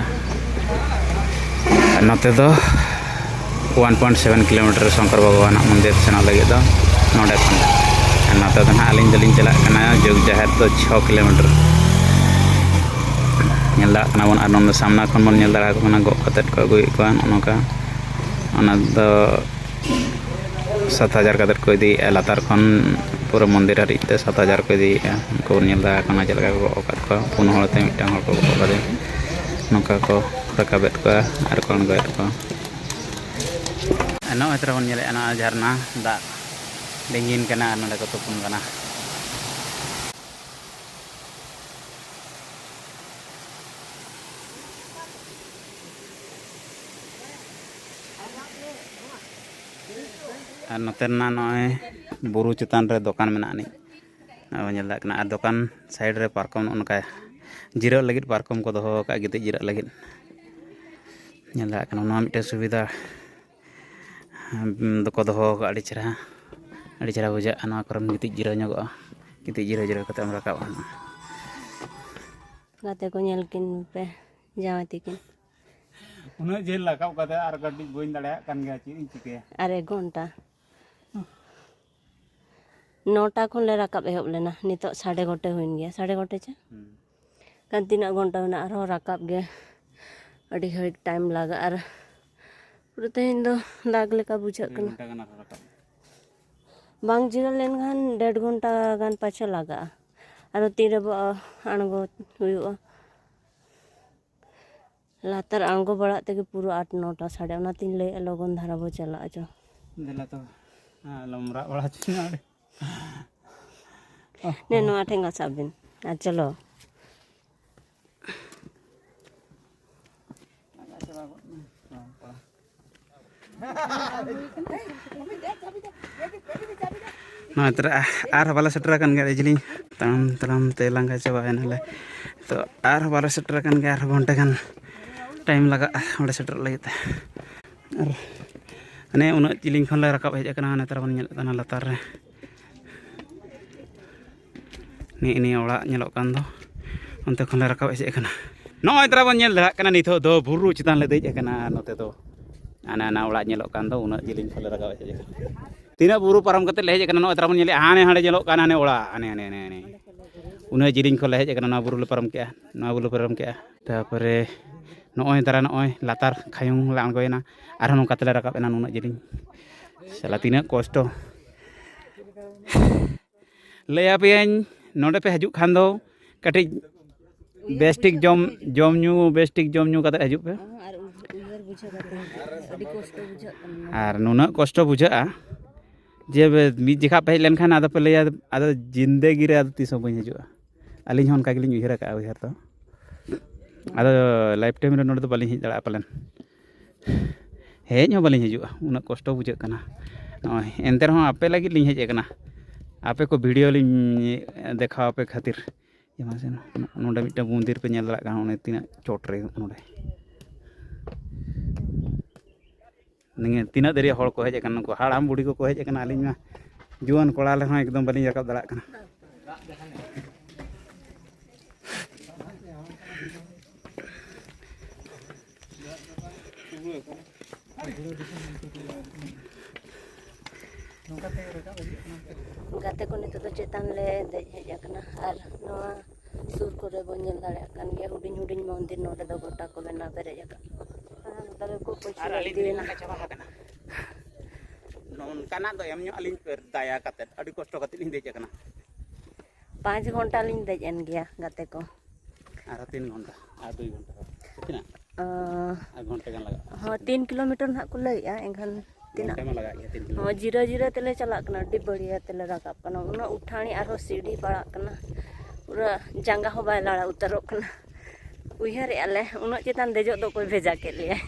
ᱟᱨ ᱱᱚᱛᱮ ᱫᱚ one point seven kilometer Shankar ᱵᱷᱚᱜᱚᱵᱟᱱᱟᱜ ᱢᱚᱱᱫᱤᱨ ᱥᱮᱱᱚᱜ ᱞᱟᱹᱜᱤᱫ ᱫᱚ ᱱᱚᱰᱮ ᱠᱷᱚᱱ᱾ ᱟᱨ ᱱᱚᱛᱮ ᱫᱚ ᱱᱟᱦᱟᱜ ᱟᱹᱞᱤᱧ ᱫᱚᱞᱤᱧ ᱪᱟᱞᱟᱜ ᱠᱟᱱᱟ ᱡᱩᱜᱽ ᱡᱟᱦᱮᱨ ᱫᱚ ᱪᱷᱚ ᱠᱤᱞᱳᱢᱤᱴᱟᱨ᱾ ᱧᱮᱞ ᱫᱟᱲᱮᱭᱟᱜ ᱠᱟᱱᱟ ᱵᱚᱱ, ᱟᱨ ᱱᱚᱰᱮ ᱥᱟᱢᱱᱟ ᱠᱷᱚᱱ ᱵᱚᱱ ᱧᱮᱞ ᱫᱟᱲᱮᱭᱟᱠᱚ ᱠᱟᱱᱟ, ᱜᱚᱜ ᱠᱟᱛᱮᱫ ᱠᱚ ᱟᱹᱜᱩᱭᱮᱫ ᱠᱚᱣᱟ ᱱᱚᱜᱼᱚ ᱱᱚᱝᱠᱟ᱾ ᱚᱱᱟ ᱫᱚ ᱥᱟᱛ ᱦᱟᱡᱟᱨ ᱠᱟᱛᱮᱫ ᱠᱚ ᱤᱫᱤᱭᱮᱫᱼᱟ, ᱞᱟᱛᱟᱨ ᱠᱷᱚᱱ ᱯᱩᱨᱟᱹ ᱢᱚᱱᱫᱤᱨ ᱦᱟᱹᱨᱤᱡ ᱛᱮ ᱥᱟᱛ ᱦᱟᱡᱟᱨ ᱠᱚ ᱤᱫᱤᱭᱮᱫᱼᱟ᱾ ᱩᱱᱠᱩ ᱵᱚᱱ ᱧᱮᱞ ᱫᱟᱲᱮᱭᱟᱠᱚ ᱠᱟᱱᱟ ᱪᱮᱫ ᱞᱮᱠᱟ ᱠᱚ ᱜᱚᱜ ᱟᱠᱟᱫ ᱠᱚᱣᱟ, ᱯᱩᱱ ᱦᱚᱲ ᱛᱮ ᱢᱤᱫᱴᱟᱝ ᱦᱚᱲ ᱠᱚ ᱜᱚᱜ ᱟᱠᱟᱫᱮᱭᱟ᱾ ᱱᱚᱝᱠᱟ ᱠᱚ ᱨᱟᱠᱟᱵᱮᱫ ᱠᱚᱣᱟ ᱟᱨ ᱠᱚ ᱟᱬᱜᱚᱭᱮᱫ ᱠᱚᱣᱟ᱾ ᱟᱨ ᱱᱚᱜᱼᱚᱭ ᱛᱚᱨᱟ ᱵᱚᱱ ᱧᱮᱞᱮᱫᱼᱟ, ᱱᱚᱣᱟ ᱡᱷᱟᱨᱱᱟ ᱫᱟᱜ ᱞᱤᱸᱜᱤᱱ ᱠᱟᱱᱟ ᱟᱨ ᱱᱚᱸᱰᱮ ᱠᱚ ᱛᱩᱯᱩᱱ ᱠᱟᱱᱟ᱾ ᱟᱨ ᱱᱚᱛᱮ ᱨᱮᱱᱟᱜ ᱱᱚᱜᱼᱚᱭ ᱵᱩᱨᱩ ᱪᱮᱛᱟᱱ ᱨᱮ ᱫᱚᱠᱟᱱ ᱢᱮᱱᱟᱜ ᱟᱹᱱᱤᱡ, ᱱᱚᱜᱼᱚᱭ ᱵᱚᱱ ᱧᱮᱞ ᱫᱟᱲᱮᱭᱟᱜ ᱠᱟᱱᱟ᱾ ᱟᱨ ᱫᱚᱠᱟᱱ ᱥᱟᱭᱤᱰ ᱨᱮ ᱯᱟᱨᱠᱚᱢ, ᱱᱚᱜᱼᱚ ᱱᱚᱝᱠᱟ ᱡᱤᱨᱟᱹᱜ ᱞᱟᱹᱜᱤᱫ ᱯᱟᱨᱠᱚᱢ ᱠᱚ ᱫᱚᱦᱚ ᱟᱠᱟᱫᱼᱟ, ᱜᱤᱛᱤᱡ ᱡᱤᱨᱟᱹᱜ ᱞᱟᱹᱜᱤᱫ᱾ ᱧᱮᱞ ᱫᱟᱲᱮᱭᱟᱜ ᱠᱟᱱᱟ, ᱱᱚᱣᱟ ᱢᱤᱫᱴᱮᱱ ᱥᱩᱵᱤᱫᱷᱟ ᱫᱚᱠᱚ ᱫᱚᱦᱚ ᱟᱠᱟᱫᱼᱟ, ᱟᱹᱰᱤ ᱪᱮᱦᱨᱟ, ᱟᱹᱰᱤ ᱪᱮᱦᱨᱟ ᱵᱩᱡᱷᱟᱹᱜᱼᱟ᱾ ᱱᱚᱣᱟ ᱠᱚᱨᱮᱢ ᱜᱤᱛᱤᱡ ᱡᱤᱨᱟᱹᱣ ᱧᱚᱜᱚᱜᱼᱟ, ᱜᱤᱛᱤᱡ ᱡᱤᱨᱟᱹᱣ ᱡᱤᱨᱟᱹᱣ ᱠᱟᱛᱮᱢ ᱨᱟᱠᱟᱵᱼᱟ ᱱᱚᱣᱟ᱾ ᱜᱟᱛᱮ ᱠᱚ, ᱧᱮᱞ ᱠᱤᱱ ᱯᱮ ᱡᱟᱶᱟᱭ ᱛᱤᱠᱤᱱ᱾ ᱩᱱᱟᱹᱜ ᱡᱷᱟᱹᱞ ᱨᱟᱠᱟᱵ ᱠᱟᱛᱮ ᱟᱨ ᱠᱟᱹᱴᱤᱡ ᱵᱟᱹᱧ ᱫᱟᱲᱮᱭᱟᱜ ᱠᱟᱱ ᱜᱮᱭᱟ, ᱪᱮᱫ ᱤᱧ ᱪᱤᱠᱟᱹᱭᱟ? ᱟᱨᱮᱠ ᱜᱷᱚᱱᱴᱟ᱾ ᱱᱚᱴᱟ ᱠᱷᱚᱱ ᱞᱮ ᱨᱟᱠᱟᱵ ᱮᱦᱚᱵ ᱞᱮᱱᱟ, ᱱᱤᱛᱚᱜ ᱥᱟᱲᱮ ᱜᱚᱴᱮ ᱦᱩᱭᱮᱱ ᱜᱮᱭᱟ, ᱥᱟᱲᱮ ᱜᱚᱴᱮ ᱪᱮ? ᱦᱩᱸ᱾ ᱠᱷᱟᱱ ᱛᱤᱱᱟᱹᱜ ᱜᱷᱚᱱᱴᱟ ᱢᱮᱱᱟᱜᱼᱟ ᱟᱨᱦᱚᱸ ᱨᱟᱠᱟᱵ ᱜᱮ? ᱟᱹᱰᱤ ᱜᱷᱟᱹᱲᱤᱡ ᱴᱟᱭᱤᱢ ᱞᱟᱜᱟᱜᱼᱟ᱾ ᱟᱨ ᱯᱩᱨᱟᱹ ᱛᱮᱦᱮᱧ ᱫᱚ ᱫᱟᱜᱽ ᱞᱮᱠᱟ ᱵᱩᱡᱷᱟᱹᱜ ᱰᱮᱲ ᱠᱟᱱᱟ᱾ ᱜᱷᱚᱱᱴᱟ ᱜᱟᱱ ᱟᱨᱦᱚᱸ ᱨᱟᱠᱟᱵ᱾ ᱵᱟᱝ ᱡᱤᱨᱟᱹᱣ ᱞᱮᱱᱠᱷᱟᱱ ᱰᱮᱲ ᱜᱷᱚᱱᱴᱟ ᱜᱟᱱ ᱯᱟᱪᱷᱮ ᱞᱟᱜᱟᱜᱼᱟ᱾ ᱟᱨᱚ ᱛᱤᱨᱮ ᱵᱚ ᱟᱬᱜᱚ ᱦᱩᱭᱩᱜᱼᱟ᱾ ᱞᱟᱛᱟᱨ ᱟᱬᱜᱚ ᱵᱟᱲᱟᱜ ᱛᱮᱜᱮ ᱯᱩᱨᱟᱹ ᱟᱴ ᱱᱚᱴᱟ ᱥᱟᱰᱮ, ᱚᱱᱟᱛᱤᱧ ᱞᱟᱹᱭᱮᱫᱼᱟ ᱞᱚᱜᱚᱱ ᱫᱷᱟᱨᱟ ᱵᱚ ᱪᱟᱞᱟᱜᱼᱟ ᱪᱚ᱾ ᱫᱮᱞᱟ ᱛᱚ, ᱟᱞᱚᱢ ᱨᱟᱜ ᱵᱟᱲᱟ ᱦᱚᱪᱚᱧᱟ ᱚᱸᱰᱮ᱾ ᱱᱮ ᱱᱚᱣᱟ ᱴᱷᱮᱱ ᱜᱷᱟᱥᱟᱣ ᱵᱤᱱ ᱟᱨ ᱪᱚᱞᱚ᱾ ᱱᱚᱜᱼᱚᱭ ᱛᱚᱨᱟ ᱟᱨᱦᱚᱸ ᱵᱟᱞᱮ ᱥᱮᱴᱮᱨ ᱟᱠᱟᱱ ᱜᱮᱭᱟ, ᱟᱹᱰᱤ ᱡᱤᱞᱤᱧ ᱛᱟᱲᱟᱢ ᱛᱟᱲᱟᱢ ᱛᱮ ᱞᱟᱸᱜᱟ ᱪᱟᱵᱟᱭᱮᱱᱟᱞᱮ᱾ ᱛᱚ ᱟᱨᱦᱚᱸ ᱵᱟᱞᱮ ᱥᱮᱴᱮᱨ ᱟᱠᱟᱱ ᱜᱮᱭᱟ, ᱟᱨᱦᱚᱸ ᱜᱷᱚᱱᱴᱟ ᱜᱟᱱ ᱴᱟᱭᱤᱢ ᱞᱟᱜᱟᱜᱼᱟ ᱚᱸᱰᱮ ᱥᱮᱴᱮᱨᱚᱜ ᱞᱟᱹᱜᱤᱫ ᱛᱮ᱾ ᱟᱨ ᱦᱟᱱᱮ ᱩᱱᱟᱹᱜ ᱡᱤᱞᱤᱧ ᱠᱷᱚᱱᱞᱮ ᱨᱟᱠᱟᱵ ᱦᱮᱡ ᱟᱠᱟᱱᱟ, ᱱᱮᱛᱟᱨ ᱵᱚᱱ ᱧᱮᱞᱮᱫ ᱠᱟᱱᱟ ᱞᱟᱛᱟᱨ ᱨᱮ ᱱᱤᱭᱟᱹ ᱱᱤᱭᱟᱹ ᱚᱲᱟᱜ ᱧᱮᱞᱚᱜ ᱠᱟᱱ ᱫᱚ, ᱚᱱᱛᱮ ᱠᱷᱚᱱᱞᱮ ᱨᱟᱠᱟᱵ ᱦᱮᱡ ᱟᱠᱟᱱᱟ᱾ ᱱᱚᱜᱼᱚᱭ ᱛᱚᱨᱟ ᱵᱚᱱ ᱧᱮᱞ ᱫᱟᱲᱮᱭᱟᱜ ᱠᱟᱱᱟ, ᱱᱤᱛᱚᱜ ᱫᱚ ᱵᱩᱨᱩ ᱪᱮᱛᱟᱱ ᱞᱮ ᱫᱮᱡ ᱟᱠᱟᱱᱟ᱾ ᱱᱚᱛᱮ ᱫᱚ ᱦᱟᱱᱮ ᱦᱟᱱᱟ ᱚᱲᱟᱜ ᱧᱮᱞᱚᱜ ᱠᱟᱱ ᱫᱚ, ᱩᱱᱟᱹᱜ ᱡᱤᱞᱤᱧ ᱠᱷᱚᱱᱞᱮ ᱨᱟᱠᱟᱵ ᱦᱮᱡ ᱟᱠᱟᱱᱟ᱾ ᱛᱤᱱᱟᱹᱜ ᱵᱩᱨᱩ ᱯᱟᱨᱚᱢ ᱠᱟᱛᱮ ᱞᱮ ᱦᱮᱡ ᱟᱠᱟᱱᱟ, ᱱᱚᱜᱼᱚᱭ ᱛᱚᱨᱟ ᱵᱚᱱ ᱧᱮᱞᱮᱫᱼᱟ, ᱦᱟᱱᱮ ᱦᱟᱸᱰᱮ ᱧᱮᱞᱚᱜ ᱠᱟᱱᱟ ᱦᱟᱱᱮ ᱚᱲᱟᱜ, ᱦᱟᱱᱮ ᱦᱟᱱᱮ ᱦᱟᱱᱮ ᱦᱟᱱᱮ᱾ ᱩᱱᱟᱹᱜ ᱡᱤᱞᱤᱧ ᱠᱷᱚᱱ ᱞᱮ ᱦᱮᱡ ᱟᱠᱟᱱᱟ, ᱱᱚᱣᱟ ᱵᱩᱨᱩ ᱞᱮ ᱯᱟᱨᱚᱢ ᱠᱮᱜᱼᱟ, ᱱᱚᱣᱟ ᱵᱩᱨᱩ ᱞᱮ ᱯᱟᱨᱚᱢ ᱠᱮᱜᱼᱟ᱾ ᱛᱟᱨᱯᱚᱨᱮ ᱱᱚᱜᱼᱚᱭ ᱛᱟᱨᱟ ᱱᱚᱜᱼᱚᱭ ᱞᱟᱛᱟᱨ ᱠᱷᱟᱭᱩᱝ ᱞᱮ ᱟᱬᱜᱚᱭᱮᱱᱟ, ᱟᱨᱦᱚᱸ ᱱᱚᱝᱠᱟ ᱛᱮᱞᱮ ᱨᱟᱠᱟᱵ ᱮᱱᱟ ᱱᱩᱱᱟᱹᱜ ᱡᱤᱞᱤᱧ᱾ ᱥᱟᱞᱟ ᱛᱤᱱᱟᱹᱜ ᱠᱚᱥᱴᱚ᱾ ᱞᱟᱹᱭ ᱟᱯᱮᱭᱟᱹᱧ, ᱱᱚᱰᱮ ᱯᱮ ᱦᱤᱡᱩᱜ ᱠᱷᱟᱱ ᱫᱚ ᱠᱟᱹᱴᱤᱡ ᱵᱮᱥ ᱴᱷᱤᱠ ᱡᱚᱢ, ᱡᱚᱢ ᱧᱩ, ᱵᱮᱥ ᱴᱷᱤᱠ ᱡᱚᱢ ᱧᱩ ᱠᱟᱛᱮ ᱦᱤᱡᱩᱜ ᱯᱮ᱾ ᱦᱚᱸ, ᱟᱨ ᱩᱭ-, ᱩᱭᱦᱟᱹᱨ ᱵᱩᱡᱷᱟᱹᱣ ᱠᱟᱛᱮ ᱦᱤᱡᱩᱜ ᱯᱮ᱾ ᱟᱹᱰᱤ ᱠᱚᱥᱴᱚ ᱵᱩᱡᱷᱟᱹᱜ ᱠᱟᱱᱟ᱾ ᱟᱨ ᱱᱩᱱᱟᱹᱜ ᱠᱚᱥᱴᱚ ᱵᱩᱡᱷᱟᱹᱜᱼᱟ ᱡᱮ ᱵᱮ-, ᱢᱤᱫ ᱡᱚᱠᱷᱟ ᱯᱮ ᱦᱮᱡ ᱞᱮᱱᱠᱷᱟᱱ ᱟᱫᱚ ᱯᱮ ᱞᱟᱹᱭᱟ, ᱟᱫᱚ ᱡᱤᱱᱫᱮᱜᱤ ᱨᱮ ᱟᱫᱚ ᱛᱤᱥ ᱦᱚᱸ ᱵᱟᱹᱧ ᱦᱤᱡᱩᱜᱼᱟ᱾ ᱟᱹᱞᱤᱧ ᱦᱚᱸ ᱚᱱᱠᱟ ᱜᱮᱞᱤᱧ ᱩᱭᱦᱟᱹᱨ ᱟᱠᱟᱫᱼᱟ, ᱩᱭᱦᱟᱹᱨ ᱫᱚ᱾ ᱟᱫᱚ ᱞᱟᱭᱤᱯᱷ ᱴᱟᱭᱤᱢ ᱨᱮ ᱱᱚᱰᱮ ᱫᱚ ᱵᱟᱹᱞᱤᱧ ᱦᱮᱡ ᱫᱟᱲᱮᱭᱟᱜᱼᱟ ᱯᱟᱞᱮᱱ᱾ ᱦᱮᱡ ᱦᱚᱸ ᱵᱟᱹᱞᱤᱧ ᱦᱤᱡᱩᱜᱼᱟ, ᱩᱱᱟᱹᱜ ᱠᱚᱥᱴᱚ ᱵᱩᱡᱷᱟᱹᱜ ᱠᱟᱱᱟ᱾ ᱱᱚᱜᱼᱚᱭ ᱮᱱᱛᱮ ᱨᱮᱦᱚᱸ ᱟᱯᱮ ᱞᱟᱹᱜᱤᱫ ᱞᱤᱧ ᱦᱮᱡ ᱟᱠᱟᱱᱟ, ᱟᱯᱮ ᱠᱚ ᱵᱷᱤᱰᱤᱭᱳ ᱞᱤᱧ ᱫᱮᱠᱷᱟᱣ ᱟᱯᱮ ᱠᱷᱟᱹᱛᱤᱨ᱾ ᱡᱮ ᱢᱟᱥᱮ, ᱱᱚᱰᱮ ᱢᱤᱫᱴᱟᱝ ᱢᱚᱱᱫᱤᱨ ᱯᱮ ᱧᱮᱞ ᱫᱟᱲᱮᱭᱟᱜ ᱠᱟᱱᱟ, ᱚᱱᱮ ᱛᱤᱱᱟᱹᱜ ᱪᱚᱴ ᱨᱮ ᱱᱚᱰᱮ᱾ ᱱᱤᱭᱟᱹ ᱛᱤᱱᱟᱹᱜ ᱫᱟᱹᱨᱭᱟᱹ ᱦᱚᱲ ᱠᱚ ᱦᱮᱡ ᱟᱠᱟᱱᱟ, ᱱᱩᱠᱩ ᱦᱟᱲᱟᱢ ᱵᱩᱲᱦᱤ ᱠᱚᱠᱚ ᱦᱮᱡ ᱟᱠᱟᱱᱟ᱾ ᱟᱹᱞᱤᱧ ᱢᱟ ᱡᱩᱣᱟᱹᱱ ᱠᱚᱲᱟ ᱞᱮ ᱦᱚᱸ ᱮᱠᱫᱚᱢ ᱵᱟᱹᱞᱤᱧ ᱨᱟᱠᱟᱵ ᱫᱟᱲᱮᱭᱟᱜ ᱠᱟᱱᱟ᱾ ᱜᱟᱛᱮ ᱠᱚ ᱱᱤᱛᱚᱜ ᱫᱚ ᱪᱮᱛᱟᱱ ᱞᱮ ᱫᱮᱡ ᱦᱮᱡ ᱟᱠᱟᱱᱟ ᱟᱨ ᱱᱚᱣᱟ ᱥᱩᱨ ᱠᱚᱨᱮ ᱵᱚᱱ ᱧᱮᱞ ᱫᱟᱲᱮᱭᱟᱜ ᱠᱟᱱ ᱜᱮᱭᱟ, ᱦᱩᱰᱤᱧ ᱦᱩᱰᱤᱧ ᱢᱚᱱᱫᱤᱨ ᱱᱚᱰᱮ ᱫᱚ ᱜᱚᱴᱟ ᱠᱚ ᱵᱮᱱᱟᱣ ᱯᱮᱨᱮᱡ ᱟᱠᱟᱫ᱾ ᱟᱨ ᱱᱚᱝᱠᱟ ᱜᱮᱠᱚ ᱯᱟᱹᱪᱷᱞᱟᱹ ᱟᱨ ᱟᱹᱞᱤᱧ ᱫᱚᱞᱤᱧ ᱤᱫᱤᱭᱮᱱᱟ᱾ ᱞᱟᱸᱜᱟ ᱪᱟᱵᱟ ᱟᱠᱟᱱᱟ᱾ ᱱᱚᱝᱠᱟᱱᱟᱜ ᱫᱚ ᱮᱢ ᱧᱚᱜ ᱟᱹᱞᱤᱧ ᱯᱮ, ᱫᱟᱭᱟ ᱠᱟᱛᱮᱫ᱾ ᱟᱹᱰᱤ ᱠᱚᱥᱴᱚ ᱠᱟᱛᱮᱫ ᱞᱤᱧ ᱫᱮᱡ ᱟᱠᱟᱱᱟ᱾ ᱯᱟᱸᱪ ᱜᱷᱚᱱᱴᱟ ᱞᱤᱧ ᱫᱮᱡ ᱮᱱ ᱜᱮᱭᱟ ᱜᱟᱛᱮ ᱠᱚ᱾ ᱟᱨᱦᱚᱸ ᱛᱤᱱ ᱜᱷᱚᱱᱴᱟ? ᱟᱨ ᱫᱩᱭ ᱜᱷᱚᱱᱴᱟ? ᱛᱤᱱᱟᱹᱜ? ᱟᱨ ᱜᱷᱚᱱᱴᱟ ᱜᱟᱱ ᱞᱟᱜᱟᱜᱼᱟ᱾ ᱦᱚᱸ, ᱛᱤᱱ ᱠᱤᱞᱳᱢᱤᱴᱟᱨ ᱱᱟᱦᱟᱜ ᱠᱚ ᱞᱟᱹᱭᱮᱜᱼᱟ, ᱮᱱᱠᱷᱟᱱ ᱛᱤᱱᱟᱹᱜ? ᱜᱷᱚᱱᱴᱟ ᱢᱟ ᱞᱟᱜᱟᱜ ᱜᱮᱭᱟ, ᱛᱤᱱ ᱠᱤᱞᱳᱢᱤᱴᱟᱨ᱾ ᱦᱚᱸ, ᱡᱤᱨᱟᱹ ᱡᱤᱨᱟᱹ ᱛᱮᱞᱮ ᱪᱟᱞᱟᱜ ᱠᱟᱱᱟ, ᱟᱹᱰᱤ ᱵᱟᱹᱲᱤᱭᱟᱹ ᱛᱮᱞᱮ ᱨᱟᱠᱟᱵ ᱠᱟᱱᱟ, ᱩᱱᱟᱹᱜ ᱩᱴᱷᱟᱹᱱᱤ ᱟᱨᱦᱚᱸ ᱥᱤᱲᱤ ᱯᱟᱲᱟᱜ ᱠᱟᱱᱟ, ᱯᱩᱨᱟᱹ ᱡᱟᱸᱜᱟ ᱦᱚᱸ ᱵᱟᱭ ᱞᱟᱲᱟ ᱩᱛᱟᱹᱨᱚᱜ ᱠᱟᱱᱟ᱾ ᱩᱭᱦᱟᱹᱨᱮᱜᱼᱟ ᱞᱮ, ᱩᱱᱟᱹᱜ ᱪᱮᱛᱟᱱ ᱫᱮᱡᱚᱜ ᱫᱚ ᱚᱠᱚᱭ ᱵᱷᱮᱡᱟ ᱠᱮᱫ ᱞᱮᱭᱟᱭ?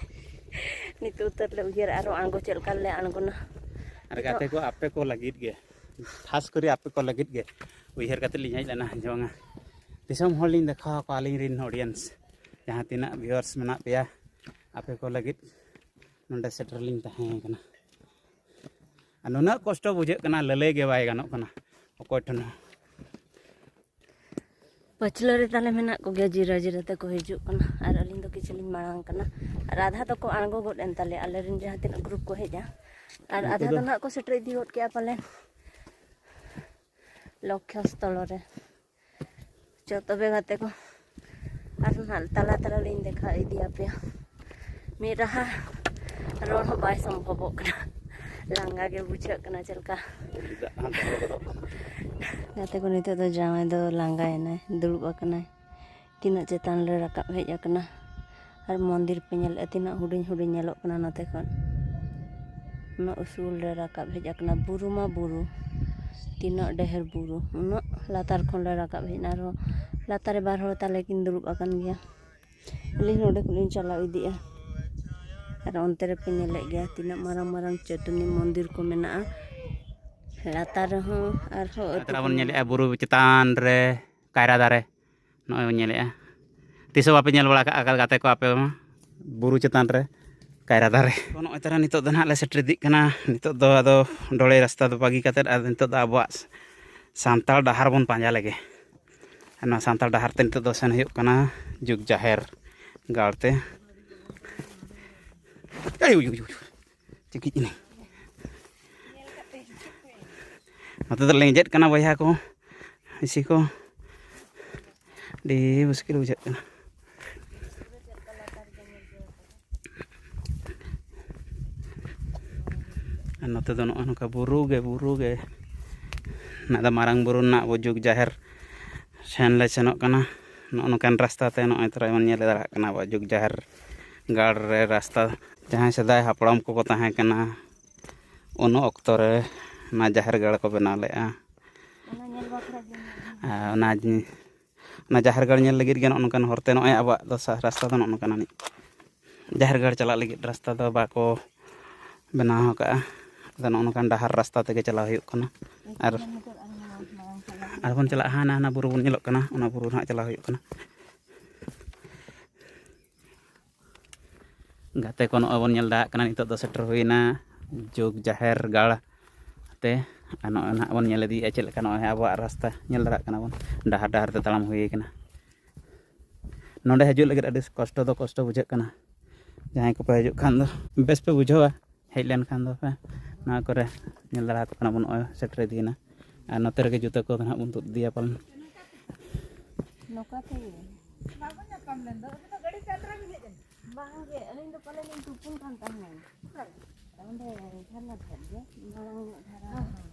ᱱᱤᱛᱚᱜ ᱩᱛᱟᱹᱨ ᱞᱮ ᱩᱭᱦᱟᱹᱨᱟ ᱟᱨᱦᱚᱸ ᱟᱬᱜᱚ ᱪᱮᱫ ᱞᱮᱠᱟ ᱞᱮ ᱟᱬᱜᱚᱱᱟ᱾ ᱟᱨ ᱜᱟᱛᱮ ᱠᱚ, ᱟᱯᱮ ᱠᱚ ᱞᱟᱹᱜᱤᱫ ᱜᱮ, ᱠᱷᱟᱥ ᱠᱚᱨᱮ ᱟᱯᱮ ᱠᱚ ᱞᱟᱹᱜᱤᱫ ᱜᱮ ᱩᱭᱦᱟᱹᱨ ᱠᱟᱛᱮ ᱞᱤᱧ ᱦᱮᱡ ᱞᱮᱱᱟ, ᱡᱮ ᱵᱟᱝᱟ ᱫᱤᱥᱚᱢ ᱦᱚᱲ ᱞᱤᱧ ᱫᱮᱠᱷᱟᱣ ᱟᱠᱚᱣᱟ, ᱟᱹᱞᱤᱧ ᱨᱮᱱ audience ᱡᱟᱦᱟᱸ ᱛᱤᱱᱟᱹᱜ viewers ᱢᱮᱱᱟᱜ ᱯᱮᱭᱟ, ᱟᱯᱮ ᱠᱚ ᱞᱟᱹᱜᱤᱫ ᱱᱚᱰᱮ ᱥᱮᱴᱮᱨ ᱞᱤᱧ ᱛᱟᱦᱮᱸ ᱠᱟᱱᱟ᱾ ᱟᱨ ᱱᱩᱱᱟᱹᱜ ᱠᱚᱥᱴᱚ ᱵᱩᱡᱷᱟᱹᱜ ᱠᱟᱱᱟ, ᱞᱟᱹᱞᱟᱹᱭ ᱜᱮ ᱵᱟᱭ ᱜᱟᱱᱚᱜ ᱠᱟᱱᱟ ᱚᱠᱚᱭ ᱴᱷᱮᱱ ᱦᱚᱸ᱾ ᱯᱟᱹᱪᱷᱞᱟᱹ ᱨᱮ ᱛᱟᱞᱮ ᱢᱮᱱᱟᱜ ᱠᱚᱜᱮᱭᱟ, ᱡᱤᱨᱟᱹ ᱡᱤᱨᱟᱹ ᱛᱮᱠᱚ ᱦᱤᱡᱩᱜ ᱠᱟᱱᱟ ᱟᱨ ᱟᱹᱞᱤᱧ ᱫᱚ ᱠᱤᱪᱷᱩ ᱞᱤᱧ ᱢᱟᱲᱟᱝ ᱠᱟᱱᱟ᱾ ᱟᱨ ᱟᱫᱷᱟ ᱫᱚᱠᱚ ᱟᱬᱜᱚ ᱜᱚᱫ ᱮᱱ ᱛᱟᱞᱮᱭᱟ, ᱟᱞᱮᱨᱮᱱ ᱡᱟᱦᱟᱸ ᱛᱤᱱᱟᱹᱜ group ᱠᱚ ᱦᱮᱡᱼᱟ, ᱟᱨ ᱩᱱᱠᱩ ᱟᱫᱷᱟ ᱫᱚ ᱫᱚ ᱱᱟᱦᱟᱜ ᱠᱚ ᱥᱮᱴᱮᱨ ᱤᱫᱤ ᱜᱚᱫ ᱠᱮᱜᱼᱟ ᱯᱟᱞᱮᱱ᱾ ᱞᱚᱠᱠᱷᱚ ᱥᱛᱷᱚᱞᱚ ᱨᱮ᱾ ᱪᱚ ᱛᱚᱵᱮ ᱜᱟᱛᱮ ᱠᱚ, ᱟᱨ ᱱᱟᱦᱟᱜ ᱛᱟᱞᱟ ᱛᱟᱞᱟ ᱞᱤᱧ ᱫᱮᱠᱷᱟᱣ ᱤᱫᱤᱭᱟᱯᱮᱭᱟ᱾ ᱢᱤᱫ ᱨᱟᱦᱟ ᱨᱚᱲ ᱦᱚᱸ ᱵᱟᱭ ᱥᱚᱢᱵᱷᱚᱵᱚᱜ ᱠᱟᱱᱟ, ᱞᱟᱸᱜᱟ ᱜᱮ ᱵᱩᱡᱷᱟᱹᱜ ᱠᱟᱱᱟ ᱪᱮᱫ ᱞᱮᱠᱟ᱾ ᱜᱟᱛᱮ ᱠᱚ, ᱱᱤᱛᱚᱜ ᱫᱚ ᱡᱟᱶᱟᱭ ᱫᱚ ᱞᱟᱸᱜᱟᱭᱮᱱᱟᱭ, ᱫᱩᱲᱩᱵ ᱟᱠᱟᱱᱟᱭ᱾ ᱛᱤᱱᱟᱹᱜ ᱪᱮᱛᱟᱱ ᱞᱮ ᱨᱟᱠᱟᱵ ᱦᱮᱡ ᱟᱠᱟᱱᱟ᱾ ᱟᱨ ᱢᱚᱱᱫᱤᱨ ᱯᱮ ᱧᱮᱞᱮᱫᱼᱟ, ᱛᱤᱱᱟᱹᱜ ᱦᱩᱰᱤᱧ ᱦᱩᱰᱤᱧ ᱧᱮᱞᱚᱜ ᱠᱟᱱᱟ ᱱᱚᱛᱮ ᱠᱷᱚᱱ᱾ ᱩᱱᱟᱹᱜ ᱩᱥᱩᱞ ᱞᱮ ᱨᱟᱠᱟᱵ ᱦᱮᱡ ᱟᱠᱟᱱᱟ, ᱵᱩᱨᱩ ᱢᱟ ᱵᱩᱨᱩ, ᱛᱤᱱᱟᱹᱜ ᱰᱷᱮᱨ ᱵᱩᱨᱩ, ᱩᱱᱟᱹᱜ ᱞᱟᱛᱟᱨ ᱠᱷᱚᱱ ᱞᱮ ᱨᱟᱠᱟᱵ ᱦᱮᱡ ᱮᱱᱟ᱾ ᱟᱨᱦᱚᱸ ᱞᱟᱛᱟᱨ ᱨᱮ ᱵᱟᱨ ᱦᱚᱲ ᱛᱟᱞᱮ ᱠᱤᱱ ᱫᱩᱲᱩᱵ ᱟᱠᱟᱱ ᱜᱮᱭᱟ᱾ ᱟᱹᱞᱤᱧ ᱱᱚᱰᱮ ᱠᱷᱚᱱ ᱞᱤᱧ ᱪᱟᱞᱟᱣ ᱤᱫᱤᱜᱼᱟ᱾ ᱟᱨ ᱚᱱᱛᱮ ᱨᱮᱯᱮ ᱧᱮᱞᱮᱫ ᱜᱮᱭᱟ ᱛᱤᱱᱟᱹᱜ ᱢᱟᱨᱟᱝ ᱢᱟᱨᱟᱝ ᱪᱟᱹᱴᱟᱹᱱᱤ ᱢᱚᱱᱫᱤᱨ ᱠᱚ ᱢᱮᱱᱟᱜᱼᱟ᱾ ᱞᱟᱛᱟᱨ ᱨᱮᱦᱚᱸ ᱟᱨᱦᱚᱸ ᱟᱹᱛᱩ ᱱᱮᱛᱟᱨ ᱠᱚ ᱵᱚᱱ ᱢᱮᱱᱟᱜᱼᱟ᱾ ᱧᱮᱞᱮᱫᱼᱟ ᱵᱩᱨᱩ ᱪᱮᱛᱟᱱ ᱨᱮ ᱠᱟᱭᱨᱟ ᱫᱟᱨᱮ, ᱱᱚᱜᱼᱚᱭ ᱵᱚᱱ ᱧᱮᱞᱮᱫᱼᱟ᱾ ᱛᱤᱥ ᱦᱚᱸ ᱵᱟᱯᱮ ᱧᱮᱞ ᱵᱟᱲᱟ ᱠᱟᱜᱼᱟ ᱜᱟᱛᱮ ᱠᱚ ᱟᱯᱮ ᱢᱟ, ᱵᱩᱨᱩ ᱪᱮᱛᱟᱱ ᱨᱮ ᱠᱟᱭᱨᱟ ᱫᱟᱨᱮ᱾ ᱛᱚ ᱱᱚᱜᱼᱚᱭ ᱛᱟᱨᱟ ᱱᱤᱛᱚᱜ ᱫᱚ ᱱᱟᱦᱟᱜ ᱞᱮ ᱥᱮᱴᱮᱨ ᱤᱫᱤᱜ ᱠᱟᱱᱟ᱾ ᱱᱤᱛᱚᱜ ᱫᱚ ᱟᱫᱚ ᱰᱚᱲᱮ ᱨᱟᱥᱛᱟ ᱫᱚ ᱵᱟᱹᱜᱤ ᱠᱟᱛᱮᱫ, ᱟᱨ ᱱᱤᱛᱚᱜ ᱫᱚ ᱟᱵᱚᱣᱟᱜ ᱥᱟᱱᱛᱟᱲ ᱰᱟᱦᱟᱨ ᱵᱚᱱ ᱯᱟᱸᱡᱟ ᱞᱮᱜᱮ᱾ ᱟᱨ ᱱᱚᱣᱟ ᱥᱟᱱᱛᱟᱲ ᱰᱟᱦᱟᱨ ᱛᱮ ᱱᱤᱛᱚᱜ ᱫᱚ ᱥᱮᱱ ᱦᱩᱭᱩᱜ ᱠᱟᱱᱟ ᱡᱩᱜᱽ ᱡᱟᱦᱮᱨ ᱜᱟᱲ ᱛᱮ᱾ ᱟᱭ, ᱩᱭ, ᱩᱭ, ᱩᱭ, ᱩᱭ᱾ ᱪᱤᱠᱤᱡ ᱮᱱᱟᱹᱧ᱾ ᱱᱚᱛᱮ ᱫᱚ ᱞᱮᱸᱡᱮᱫ ᱠᱟᱱᱟ ᱵᱚᱭᱦᱟ ᱠᱚ, ᱦᱤᱥᱤ ᱠᱚ, ᱟᱹᱰᱤ ᱢᱩᱥᱠᱤᱞ ᱵᱩᱡᱷᱟᱹᱜ ᱠᱟᱱᱟ᱾ ᱟᱨ ᱱᱚᱛᱮ ᱫᱚ ᱱᱚᱜᱼᱚ ᱱᱚᱝᱠᱟ ᱵᱩᱨᱩ ᱜᱮ, ᱵᱩᱨᱩ ᱜᱮ᱾ ᱚᱱᱟ ᱫᱚ ᱢᱟᱨᱟᱝ ᱵᱩᱨᱩ ᱨᱮᱱᱟᱜ ᱟᱵᱚ ᱡᱩᱜᱽ ᱡᱟᱦᱮᱨ ᱥᱮᱱ ᱞᱮ ᱥᱮᱱᱚᱜ ᱠᱟᱱᱟ᱾ ᱱᱚᱜᱼᱚ ᱱᱚᱝᱠᱟᱱ ᱨᱟᱥᱛᱟ ᱛᱮ ᱱᱚᱜᱼᱚᱭ ᱛᱚᱨᱟ ᱵᱚᱱ ᱧᱮᱞ ᱫᱟᱲᱮᱭᱟᱜ ᱠᱟᱱᱟ ᱟᱵᱚᱣᱟᱜ ᱡᱩᱜᱽ ᱡᱟᱦᱮᱨ ᱜᱟᱲ ᱨᱮ ᱨᱟᱥᱛᱟ᱾ ᱡᱟᱦᱟᱸᱭ ᱥᱮᱫᱟᱭ ᱦᱟᱯᱲᱟᱢ ᱠᱚᱠᱚ ᱛᱟᱦᱮᱸ ᱠᱟᱱᱟ, ᱩᱱ ᱚᱠᱛᱚ ᱨᱮ ᱚᱱᱟ ᱡᱟᱦᱮᱨ ᱜᱟᱲ ᱠᱚ ᱵᱮᱱᱟᱣ ᱞᱮᱫᱼᱟ᱾ ᱚᱱᱟ ᱧᱮᱞ ᱵᱟᱠᱷᱨᱟ ᱜᱮ᱾ ᱟᱨ ᱚᱱᱟ ᱡᱤ-, ᱚᱱᱟ ᱡᱟᱦᱮᱨ ᱜᱟᱲ ᱧᱮᱞ ᱞᱟᱹᱜᱤᱫ ᱜᱮ ᱱᱚᱜᱼᱚ ᱱᱚᱝᱠᱟᱱ ᱦᱚᱨᱛᱮ ᱱᱚᱜᱼᱚᱭ ᱟᱵᱚᱣᱟᱜ ᱫᱚ ᱥᱟ-, ᱨᱟᱥᱛᱟ ᱫᱚ ᱱᱚᱜᱼᱚ ᱱᱚᱝᱠᱟᱱ ᱟᱹᱱᱤᱡ᱾ ᱡᱟᱦᱮᱨ ᱜᱟᱲ ᱪᱟᱞᱟᱜ ᱞᱟᱹᱜᱤᱫ ᱨᱟᱥᱛᱟ ᱫᱚ ᱵᱟᱠᱚ ᱵᱮᱱᱟᱣ ᱟᱠᱟᱫᱼᱟ᱾ ᱟᱫᱚ ᱱᱚᱜᱼᱚ ᱱᱚᱝᱠᱟᱱ ᱰᱟᱦᱟᱨ ᱨᱟᱥᱛᱟ ᱛᱮᱜᱮ ᱪᱟᱞᱟᱣ ᱦᱩᱭᱩᱜ ᱠᱟᱱᱟ᱾ ᱟᱨ ᱟᱨᱵᱚᱱ ᱪᱟᱞᱟᱜᱼᱟ, ᱦᱟᱱᱟ, ᱦᱟᱱᱟ ᱵᱩᱨᱩ ᱵᱚᱱ ᱧᱮᱞᱚᱜ ᱠᱟᱱᱟ, ᱚᱱᱟ ᱵᱩᱨᱩ ᱱᱟᱦᱟᱜ ᱪᱟᱞᱟᱣ ᱦᱩᱭᱩᱜ ᱠᱟᱱᱟ᱾ ᱜᱟᱛᱮ ᱠᱚ, ᱱᱚᱜᱼᱚᱭ ᱵᱚᱱ ᱧᱮᱞ ᱫᱟᱲᱮᱭᱟᱜ ᱠᱟᱱᱟ, ᱱᱤᱛᱚᱜ ᱫᱚ ᱥᱮᱴᱮᱨ ᱦᱩᱭᱱᱟ ᱡᱩᱜᱽ ᱡᱟᱦᱮᱨ ᱜᱟᱲ ᱛᱮ᱾ ᱟᱨ ᱱᱚᱜᱼᱚᱭ ᱱᱟᱦᱟᱜ ᱵᱚᱱ ᱧᱮᱞ ᱤᱫᱤᱭᱮᱫᱼᱟ ᱪᱮᱫ ᱞᱮᱠᱟ ᱱᱚᱜᱼᱚᱭ ᱟᱵᱚᱣᱟᱜ ᱨᱟᱥᱛᱟ ᱧᱮᱞ ᱫᱟᱲᱮᱭᱟᱜ ᱠᱟᱱᱟ ᱵᱚᱱ, ᱰᱟᱦᱟᱨ ᱰᱟᱦᱟᱨ ᱛᱮ ᱛᱟᱲᱟᱢ ᱦᱩᱭ ᱠᱟᱱᱟ᱾ ᱱᱚᱸᱰᱮ ᱦᱤᱡᱩᱜ ᱞᱟᱹᱜᱤᱫ ᱟᱹᱰᱤ ᱠᱚᱥᱴᱚ ᱫᱚ ᱠᱚᱥᱴᱚ ᱵᱩᱡᱷᱟᱹᱜ ᱠᱟᱱᱟ᱾ ᱡᱟᱦᱟᱸᱭ ᱠᱚᱯᱮ ᱦᱤᱡᱩᱜ ᱠᱷᱟᱱ ᱫᱚ ᱵᱮᱥ ᱯᱮ ᱵᱩᱡᱷᱟᱹᱣᱟ, ᱦᱮᱡ ᱞᱮᱱᱠᱷᱟᱱ ᱫᱚ ᱯᱮ ᱱᱚᱣᱟ ᱠᱚᱨᱮ ᱧᱮᱞ ᱫᱟᱲᱮ ᱟᱠᱚ ᱠᱟᱱᱟ ᱵᱚᱱ, ᱱᱚᱜᱼᱚᱭ ᱥᱮᱴᱮᱨ ᱤᱫᱤᱭᱮᱱᱟ᱾ ᱟᱨ ᱱᱚᱛᱮ ᱨᱮᱜᱮ ᱡᱩᱛᱟᱹ ᱠᱚᱫᱚ ᱱᱟᱦᱟᱜ ᱵᱚᱱ ᱛᱩᱫ ᱤᱫᱤᱭᱟ ᱯᱟᱞᱮᱱ᱾ ᱱᱚᱝᱠᱟ ᱛᱮᱜᱮ᱾ ᱵᱟᱝᱜᱮ, ᱟᱹᱞᱤᱧ ᱫᱚ ᱯᱟᱞᱮ ᱞᱤᱧ ᱛᱩᱯᱩᱱ ᱠᱟᱱ ᱛᱟᱦᱮᱸᱱ᱾ ᱚᱸᱰᱮ ᱡᱷᱟᱨᱱᱟ ᱴᱷᱮᱱ ᱜᱮ, ᱢᱟᱲᱟᱝ ᱧᱚᱜ ᱫᱷᱟᱨᱟ᱾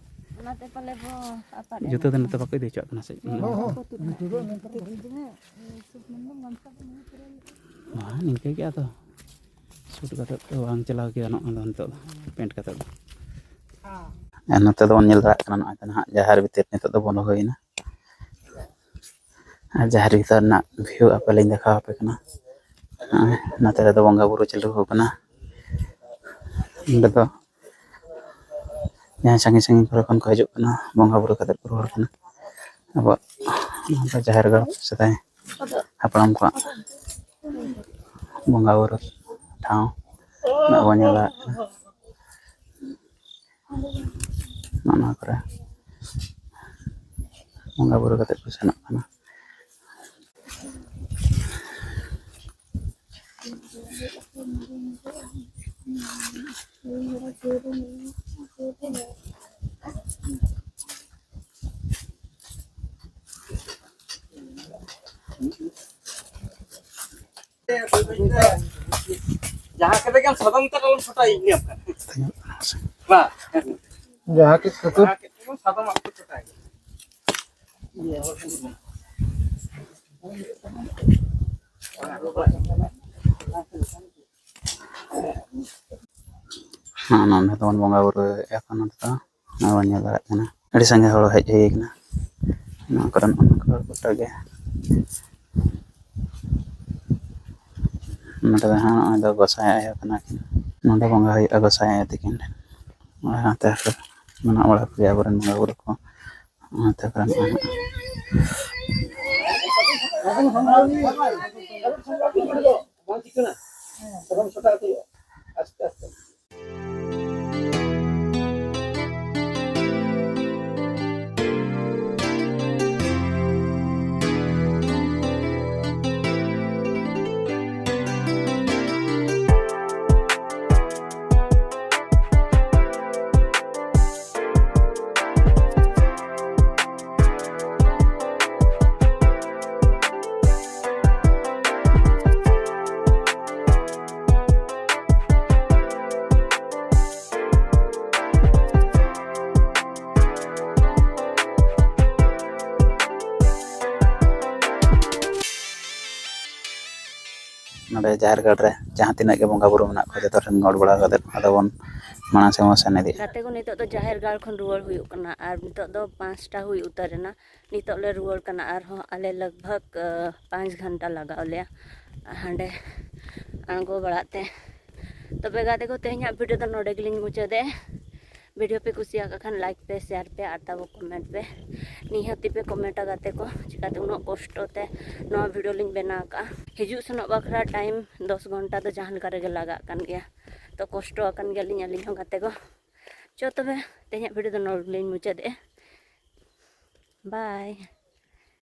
ᱚᱱᱟᱛᱮ ᱯᱟᱞᱮ ᱵᱚ ᱟᱯᱟᱫ ᱡᱩᱛᱟᱹ ᱫᱚ ᱮᱱᱟ᱾ ᱱᱚᱛᱮ ᱵᱟᱠᱚ ᱤᱫᱤ ᱦᱚᱪᱚᱣᱟᱜ ᱠᱟᱱᱟ ᱥᱮ? ᱦᱚᱸ, ᱦᱚᱸ, ᱦᱚᱸ᱾ ᱱᱤᱝᱠᱟᱹ ᱜᱮ ᱟᱫᱚ ᱥᱩᱴ ᱠᱟᱛᱮᱫ ᱫᱚ ᱵᱟᱝ ᱪᱟᱞᱟᱣ ᱜᱮ ᱜᱟᱱᱚᱜᱼᱟ ᱟᱫᱚ ᱱᱤᱛᱚᱜ ᱫᱚ, ᱯᱮᱱᱴ ᱠᱟᱛᱮᱫ ᱫᱚ᱾ ᱟᱨ ᱱᱚᱛᱮ ᱫᱚᱵᱚᱱ ᱧᱮᱞ ᱫᱟᱲᱮᱭᱟᱜ ᱠᱟᱱᱟ, ᱱᱚᱜᱼᱚᱭ ᱛᱚ ᱱᱟᱦᱟᱜ ᱡᱟᱦᱮᱨ ᱵᱷᱤᱛᱤᱨ ᱱᱤᱛᱚᱜ ᱫᱚ ᱵᱚᱞᱚ ᱦᱩᱭᱱᱟ᱾ ᱟᱨ ᱡᱟᱦᱮᱨ ᱵᱷᱤᱛᱟᱹᱨ ᱨᱮᱱᱟᱜ view ᱟᱯᱮ ᱞᱤᱧ ᱫᱮᱠᱷᱟᱣ ᱟᱯᱮ ᱠᱟᱱᱟ᱾ ᱱᱚᱜᱼᱚᱭ ᱱᱚᱛᱮ ᱨᱮᱫᱚ ᱵᱚᱸᱜᱟ ᱵᱩᱨᱩ ᱪᱟᱹᱞᱩ ᱟᱠᱟᱱᱟ᱾ ᱱᱚᱸᱰᱮ ᱫᱚ ᱡᱟᱦᱟᱸᱭ ᱥᱟᱺᱜᱤᱧ ᱥᱟᱺᱜᱤᱧ ᱠᱚᱨᱮ ᱠᱷᱚᱱ ᱠᱚ ᱦᱤᱡᱩᱜ ᱠᱟᱱᱟ, ᱵᱚᱸᱜᱟ ᱵᱩᱨᱩ ᱠᱟᱛᱮ ᱠᱚ ᱨᱩᱣᱟᱹᱲ ᱠᱟᱱᱟ᱾ ᱟᱵᱚᱣᱟᱜ ᱱᱚᱣᱟ ᱫᱚ ᱡᱟᱦᱮᱨ ᱜᱟᱲ, ᱥᱮᱫᱟᱭ ᱦᱟᱯᱲᱟᱢ ᱠᱚᱣᱟᱜ ᱵᱚᱸᱜᱟ ᱵᱩᱨᱩ ᱴᱷᱟᱶ ᱱᱚᱜᱼᱚᱭ ᱵᱚᱱ ᱧᱮᱞ ᱫᱟᱲᱮᱭᱟᱜ ᱠᱟᱱᱟ᱾ ᱱᱚᱜᱼᱚ ᱱᱚᱣᱟ ᱠᱚᱨᱮ ᱵᱚᱸᱜᱟ ᱵᱩᱨᱩ ᱠᱟᱛᱮ ᱠᱚ ᱥᱮᱱᱚᱜ ᱠᱟᱱᱟ᱾ ᱡᱟᱦᱟᱸ ᱠᱟᱛᱮ ᱜᱮ ᱥᱟᱫᱚᱢ ᱛᱮ ᱟᱞᱚᱢ ᱪᱷᱚᱴᱟᱭ ᱤᱧ ᱧᱟᱢ ᱠᱟᱱᱟ᱾ ᱵᱟ᱾ ᱡᱟᱦᱟᱸ ᱠᱤ ᱠᱷᱟᱹᱛᱤᱨ ᱡᱟᱦᱟᱸ ᱠᱟᱛᱮ ᱜᱮ ᱥᱟᱫᱚᱢ ᱟᱞᱚᱢ ᱪᱷᱚᱴᱟᱭ᱾ ᱦᱮᱸ, ᱱᱚᱸᱰᱮ ᱫᱚᱵᱚᱱ ᱵᱚᱸᱜᱟ ᱵᱩᱨᱩᱭᱮᱫᱼᱟ ᱠᱚ ᱱᱚᱛᱮ ᱫᱚ᱾ ᱱᱚᱜᱼᱚᱭ ᱵᱚᱱ ᱧᱮᱞ ᱫᱟᱲᱮᱭᱟᱜ ᱠᱟᱱᱟ, ᱟᱹᱰᱤ ᱥᱟᱸᱜᱮ ᱦᱚᱲ ᱦᱮᱡ ᱦᱩᱭ ᱠᱟᱱᱟ᱾ ᱱᱚᱣᱟ ᱠᱚᱨᱮᱱ ᱚᱱᱠᱟ ᱜᱚᱴᱟ ᱜᱮ᱾ ᱱᱚᱸᱰᱮ ᱫᱚ ᱦᱟᱸᱜ ᱱᱚᱜᱼᱚᱭ ᱫᱚ ᱜᱚᱸᱥᱟᱭ ᱟᱭᱳ ᱠᱟᱱᱟ ᱠᱤᱱ᱾ ᱱᱚᱸᱰᱮ ᱵᱚᱸᱜᱟ ᱦᱩᱭᱩᱜᱼᱟ ᱜᱚᱸᱥᱟᱭ ᱟᱭᱳ ᱛᱟᱹᱠᱤᱱ ᱴᱷᱮᱱ᱾ ᱱᱚᱜᱼᱚᱭ ᱦᱟᱱᱛᱮ ᱨᱮ ᱢᱮᱱᱟᱜ ᱵᱟᱲᱟ ᱠᱚᱜᱮᱭᱟ ᱟᱵᱚᱨᱮᱱ ᱵᱚᱸᱜᱟ ᱵᱩᱨᱩ ᱠᱚ᱾ ᱱᱚᱛᱮ ᱠᱚᱨᱮ ᱢᱮᱱᱟᱜᱼᱟ᱾ ᱱᱚᱰᱮ ᱡᱟᱦᱮᱨ ᱜᱟᱲ ᱨᱮ ᱡᱟᱦᱟᱸ ᱛᱤᱱᱟᱹᱜ ᱜᱮ ᱵᱚᱸᱜᱟ ᱵᱩᱨᱩ ᱢᱮᱱᱟᱜ ᱠᱚᱣᱟ, ᱡᱚᱛᱚ ᱴᱷᱮᱱ ᱜᱚᱰ ᱵᱟᱲᱟ ᱠᱟᱛᱮᱫ ᱟᱫᱚ ᱵᱚᱱ ᱢᱟᱲᱟᱝ ᱥᱮᱫ ᱵᱚᱱ ᱥᱮᱱ ᱤᱫᱤᱜᱼᱟ᱾ ᱜᱟᱛᱮ ᱠᱚ, ᱱᱤᱛᱚᱜ ᱫᱚ ᱡᱟᱦᱮᱨ ᱜᱟᱲ ᱠᱷᱚᱱ ᱨᱩᱣᱟᱹᱲ ᱦᱩᱭᱩᱜ ᱠᱟᱱᱟ ᱟᱨ ᱱᱤᱛᱚᱜ ᱫᱚ ᱯᱟᱸᱪᱴᱟ ᱦᱩᱭ ᱩᱛᱟᱹᱨ ᱮᱱᱟ᱾ ᱱᱤᱛᱚᱜ ᱞᱮ ᱨᱩᱣᱟᱹᱲ ᱠᱟᱱᱟ ᱟᱨᱦᱚᱸ ᱟᱞᱮ ᱞᱟᱜᱽ ᱵᱷᱟᱜᱽ, ᱟᱸ, ᱯᱟᱸᱪ ᱜᱷᱚᱱᱴᱟ ᱞᱟᱜᱟᱣ ᱞᱮᱭᱟ ᱦᱟᱸᱰᱮ ᱟᱬᱜᱚ ᱵᱟᱲᱟᱜ ᱛᱮ᱾ ᱛᱚᱵᱮ ᱜᱟᱛᱮ ᱠᱚ, ᱛᱮᱦᱮᱧᱟᱜ ᱵᱷᱤᱰᱤᱭᱳ ᱫᱚ ᱱᱚᱰᱮ ᱜᱮᱞᱤᱧ ᱢᱩᱪᱟᱹᱫᱮᱜᱼᱟ᱾ ᱵᱷᱤᱰᱤᱭᱳ ᱯᱮ ᱠᱩᱥᱤᱭᱟᱜ ᱠᱷᱟᱱ ᱞᱟᱭᱤᱠ ᱯᱮ, ᱥᱮᱭᱟᱨ ᱯᱮ, ᱟᱨ ᱛᱟᱵᱚ ᱠᱚᱢᱮᱱᱴ ᱯᱮ᱾ ᱱᱤᱦᱟᱹᱛᱤ ᱯᱮ ᱠᱚᱢᱮᱱᱴᱟ ᱜᱟᱛᱮ ᱠᱚ, ᱪᱤᱠᱟᱹᱛᱮ ᱩᱱᱟᱹᱜ ᱠᱚᱥᱴᱚ ᱛᱮ ᱱᱚᱣᱟ ᱵᱷᱤᱰᱤᱭᱳ ᱞᱤᱧ ᱵᱮᱱᱟᱣ ᱠᱟᱜᱼᱟ᱾ ᱦᱤᱡᱩᱜ ᱥᱮᱱᱚᱜ ᱵᱟᱠᱷᱨᱟ ᱴᱟᱭᱤᱢ ᱫᱚᱥ ᱜᱷᱚᱱᱴᱟ ᱫᱚ ᱡᱟᱦᱟᱸ ᱞᱮᱠᱟ ᱨᱮᱜᱮ ᱞᱟᱜᱟᱜ ᱠᱟᱱ ᱜᱮᱭᱟ᱾ ᱛᱚ ᱠᱚᱥᱴᱚ ᱟᱠᱟᱱ ᱜᱮᱭᱟᱞᱤᱧ ᱟᱹᱞᱤᱧ ᱦᱚᱸ ᱜᱟᱛᱮ ᱠᱚ᱾ ᱪᱚ ᱛᱚᱵᱮ ᱛᱮᱦᱮᱧᱟᱜ ᱵᱷᱤᱰᱤᱭᱳ ᱫᱚ ᱱᱚᱰᱮ ᱞᱤᱧ ᱢᱩᱪᱟᱹᱫᱮᱜᱼᱟ᱾ ᱵᱟᱭ᱾